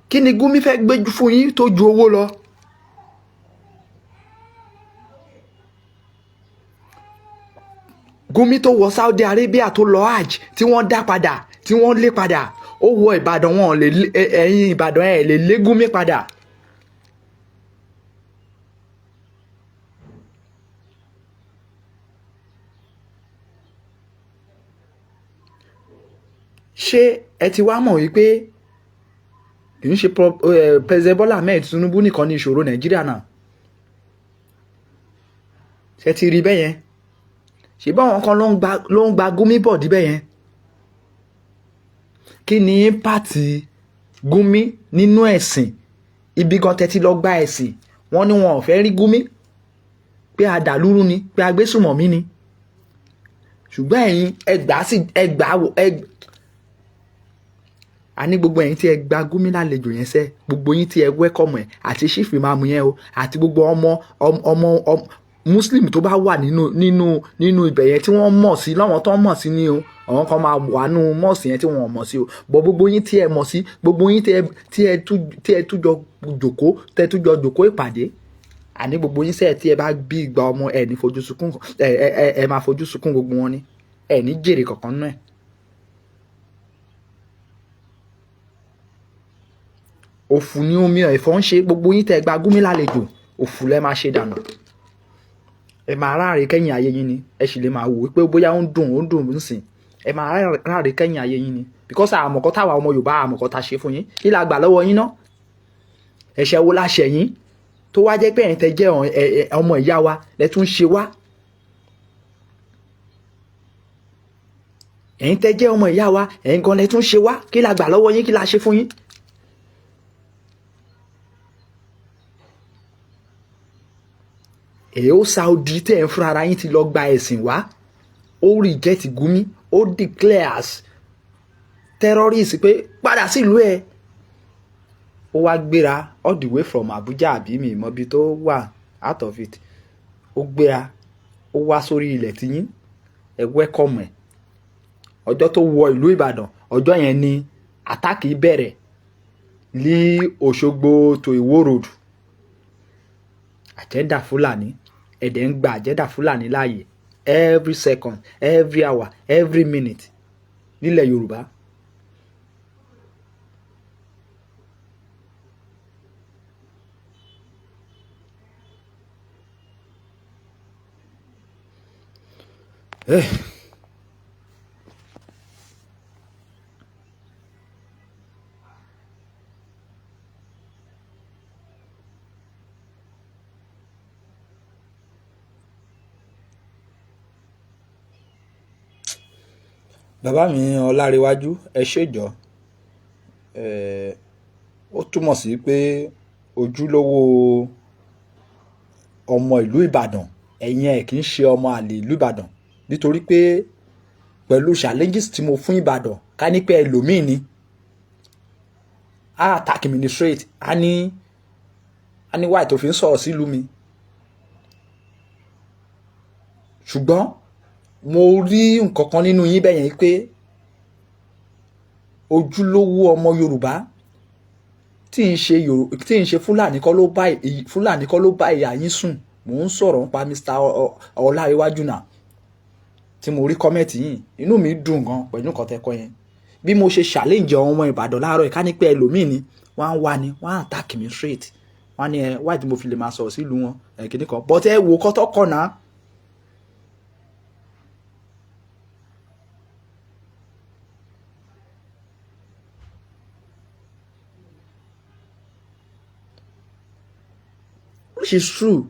Kí ni Gumi fẹ́ gbé fún yín tó ju owó lọ? Gumi tó wọ Saudi Arabia, tó lọ hajj, tí wọ́n dá padà, tí wọ́n lé padà, ó wọ Ìbàdàn, wọn lè ẹ̀yin Ìbàdàn, ẹ̀ lè lé Gumi padà. Ṣé ẹ ti wá mọ̀ wípé kì í ṣe President Bola Ahmed Tinubu nìkan ní ìṣòro Nàìjíríà náà? Ṣe ti rí bẹ́ẹ̀ yẹn? Ṣe báwọn kan ló ń gba Gumi bọ̀ díbẹ̀ yẹn? Kí ni impact Gumi nínú ẹ̀sìn? Ibi kan tẹ́tí lọ gba ẹ̀sìn, wọ́n ní wọn ò fẹ́ rí Gumi, pé adàlúrú ni, pé agbésùmọ̀mí ni. Ṣùgbọ́n ẹ̀yin ẹgbàá sí ẹgbàá ẹ a ní gbogbo ẹ̀yin tí ẹ gba Gumi lálejò yẹn sẹ́, gbogbo yín tí ẹ welcome ẹ̀, àti chief imam yẹn o, àti gbogbo ọmọ Muslim tó bá wà nínú ibẹ̀ yẹn tí wọ́n mọ̀ sí, láwọn tó mọ̀ sí ni o. Àwọn kan máa wà nínú mosque yẹn tí wọ́n mọ̀ sí o bọ̀. Gbogbo yín tí ẹ mọ̀ sí, gbogbo yín tí ẹ tújọ jòkó, tẹ tújọ jòkó ìpàdé, àní gbogbo yín sẹ́ẹ̀, tí ẹ bá bí ìgbà ọmọ ẹ ní fojú sunkún ẹ ẹ ẹ ẹ máa fojú sunkún gbogbo wọn ni. Ẹ ní jèrè kankan nú ẹ. Òfù ni omi ẹ̀fọ́ ń ṣe. Gbogbo yín tẹ́ gba Gumi lálejò, òfù lẹ́ máa ṣe dànù. Ẹ máa ráre kẹ́yìn ayé yín ni. Ẹ sì lè máa wò wípé bóyá ó ń dùn nísìn. Ẹ máa ráre kẹ́yìn ayé yín ni, because àmọ̀kọ́ táwa ọmọ Yorùbá, àmọ̀kọ́ ta ṣe fún yín. Kí la gbà lọ́wọ́ yín ná? Ẹ̀ṣẹ̀ wo la ṣẹ̀ yín tó wá jẹ́ pé ẹ̀yin tẹ́ jẹ́ ọmọ ìyá wa lẹ tún ṣe wá? Ẹ̀yin tẹ́ jẹ́ ọmọ ìyá wa, ẹ̀yin gan lẹ tún ṣe wá. Kí la gbà lọ́wọ́ yín? Kí la ṣe fún yín? Èyí ó Saudi tẹ́ ẹ̀ ń fúnra ara yín ti lọ gba ẹ̀sìn wá, ó reject Gumi, ó declare as terrorist pé padà sílùú ẹ̀. Ó wá gbéra all the way from Abuja, àbí mi ìmọ̀ ibi tó wà out of it. Ó gbéra, ó wá sórí ilẹ̀ tiyín, ẹ welcome ẹ̀. Ọjọ́ tó wọ ìlú Ìbàdàn, ọjọ́ yẹn ni attack bẹ̀rẹ̀ ní Òṣogbo to Ìwó Road. Agenda Fúlàní, ẹ̀dẹ̀ ń gba agenda Fúlàní láàyè every second, every hour, every minute nílẹ̀ Yorùbá. Eh. Bàbá mi Ọlárẹ̀wájú, ẹ ṣèjọ́. Ó túmọ̀ sí pé ojúlówó ọmọ ìlú Ìbàdàn ẹ̀yin ẹ̀ kì í ṣe ọmọ àlè ìlú Ìbàdàn, nítorí pé pẹ̀lú challenges tí mo fún Ìbàdàn, ká ní pé ẹlòmíì ni á attack mi ní straight, á ní why tó fi ń sọ̀rọ̀ sílùú mi. Ṣùgbọ́n mo rí nǹkan kan nínú yín bẹ́yẹn pé ojúlówó ọmọ Yorùbá tí ń ṣe Fúlàní kọ́ ló bá ìyá yín sùn. Mò ń sọ̀rọ̀ nípa Mr. Ọláréwájú náà tí mo rí comment yìí. Inú mi dùn gan pẹ̀lú nǹkan tẹ́ kọ yẹn. Bí mo ṣe challenge àwọn ọmọ Ìbàdàn láàárọ̀, ìká ní pé ẹlòmíì ni wọ́n á wá ni wọ́n á attack mi straight. Wọ́n á ní ẹ wáyé tí mo fi lè máa sọ̀rọ̀ sílùú wọn ẹ̀ kìíní kan, but ẹ wò kọ́tọ́ kọ̀ náà. Which is true.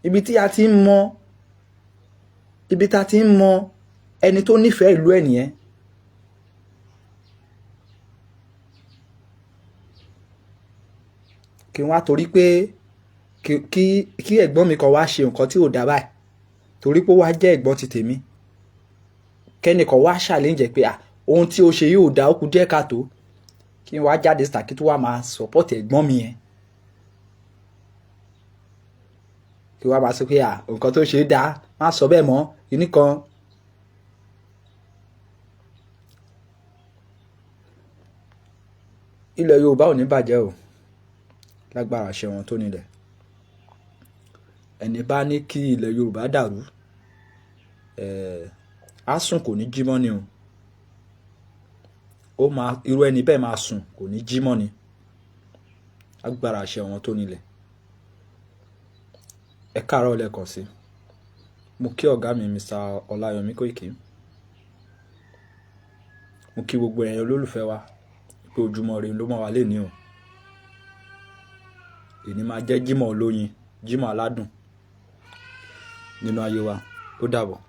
Ibi tí a ti ń mọ ẹni tó nífẹ̀ẹ́ ìlú ẹ̀ nìyẹn. Kí wọ́n á torí pé kí ẹ̀gbọ́n mi kan wá ṣe nǹkan tí ò dá báyìí, torí pé ó wá jẹ́ ẹ̀gbọ́n ti tèmi, kẹ́nìkan wá challenge pé à ohun tí ó ṣe yìí ò dá, ó kù díẹ̀ káàtó, kí n wá jáde síta kí tó wá máa support ẹ̀gbọ́n mi yẹn, kí wá máa sọ pé à nǹkan tó ṣe é dáa, má sọ bẹ́ẹ̀ mọ́ kíní kan. Ilẹ̀ Yorùbá ò ní bàjẹ́ o, lágbára àṣẹ wọn tó nílẹ̀. Ẹni bá ní kí ilẹ̀ Yorùbá dàrú, á sùn kò ní jí mọ́ ni o. Ó máa irú ẹni bẹ́ẹ̀ máa sùn kò ní jí mọ́ ni, lágbára àṣẹ wọn tó nílẹ̀. Ẹ káàárọ̀ lẹ́ẹ̀kan sí. Mo kí ọ̀gá mi Mr. Ọláyọmí Kóìkì. Mo kí gbogbo ẹ̀yin olólùfẹ́ wa pé ojúmọ́ ire ló mọ́ wa lénìí o. Èní máa jẹ́ Jímọ̀ olóyin, Jímọ̀ aládùn. nínú ayé wa. Ó dàbọ̀.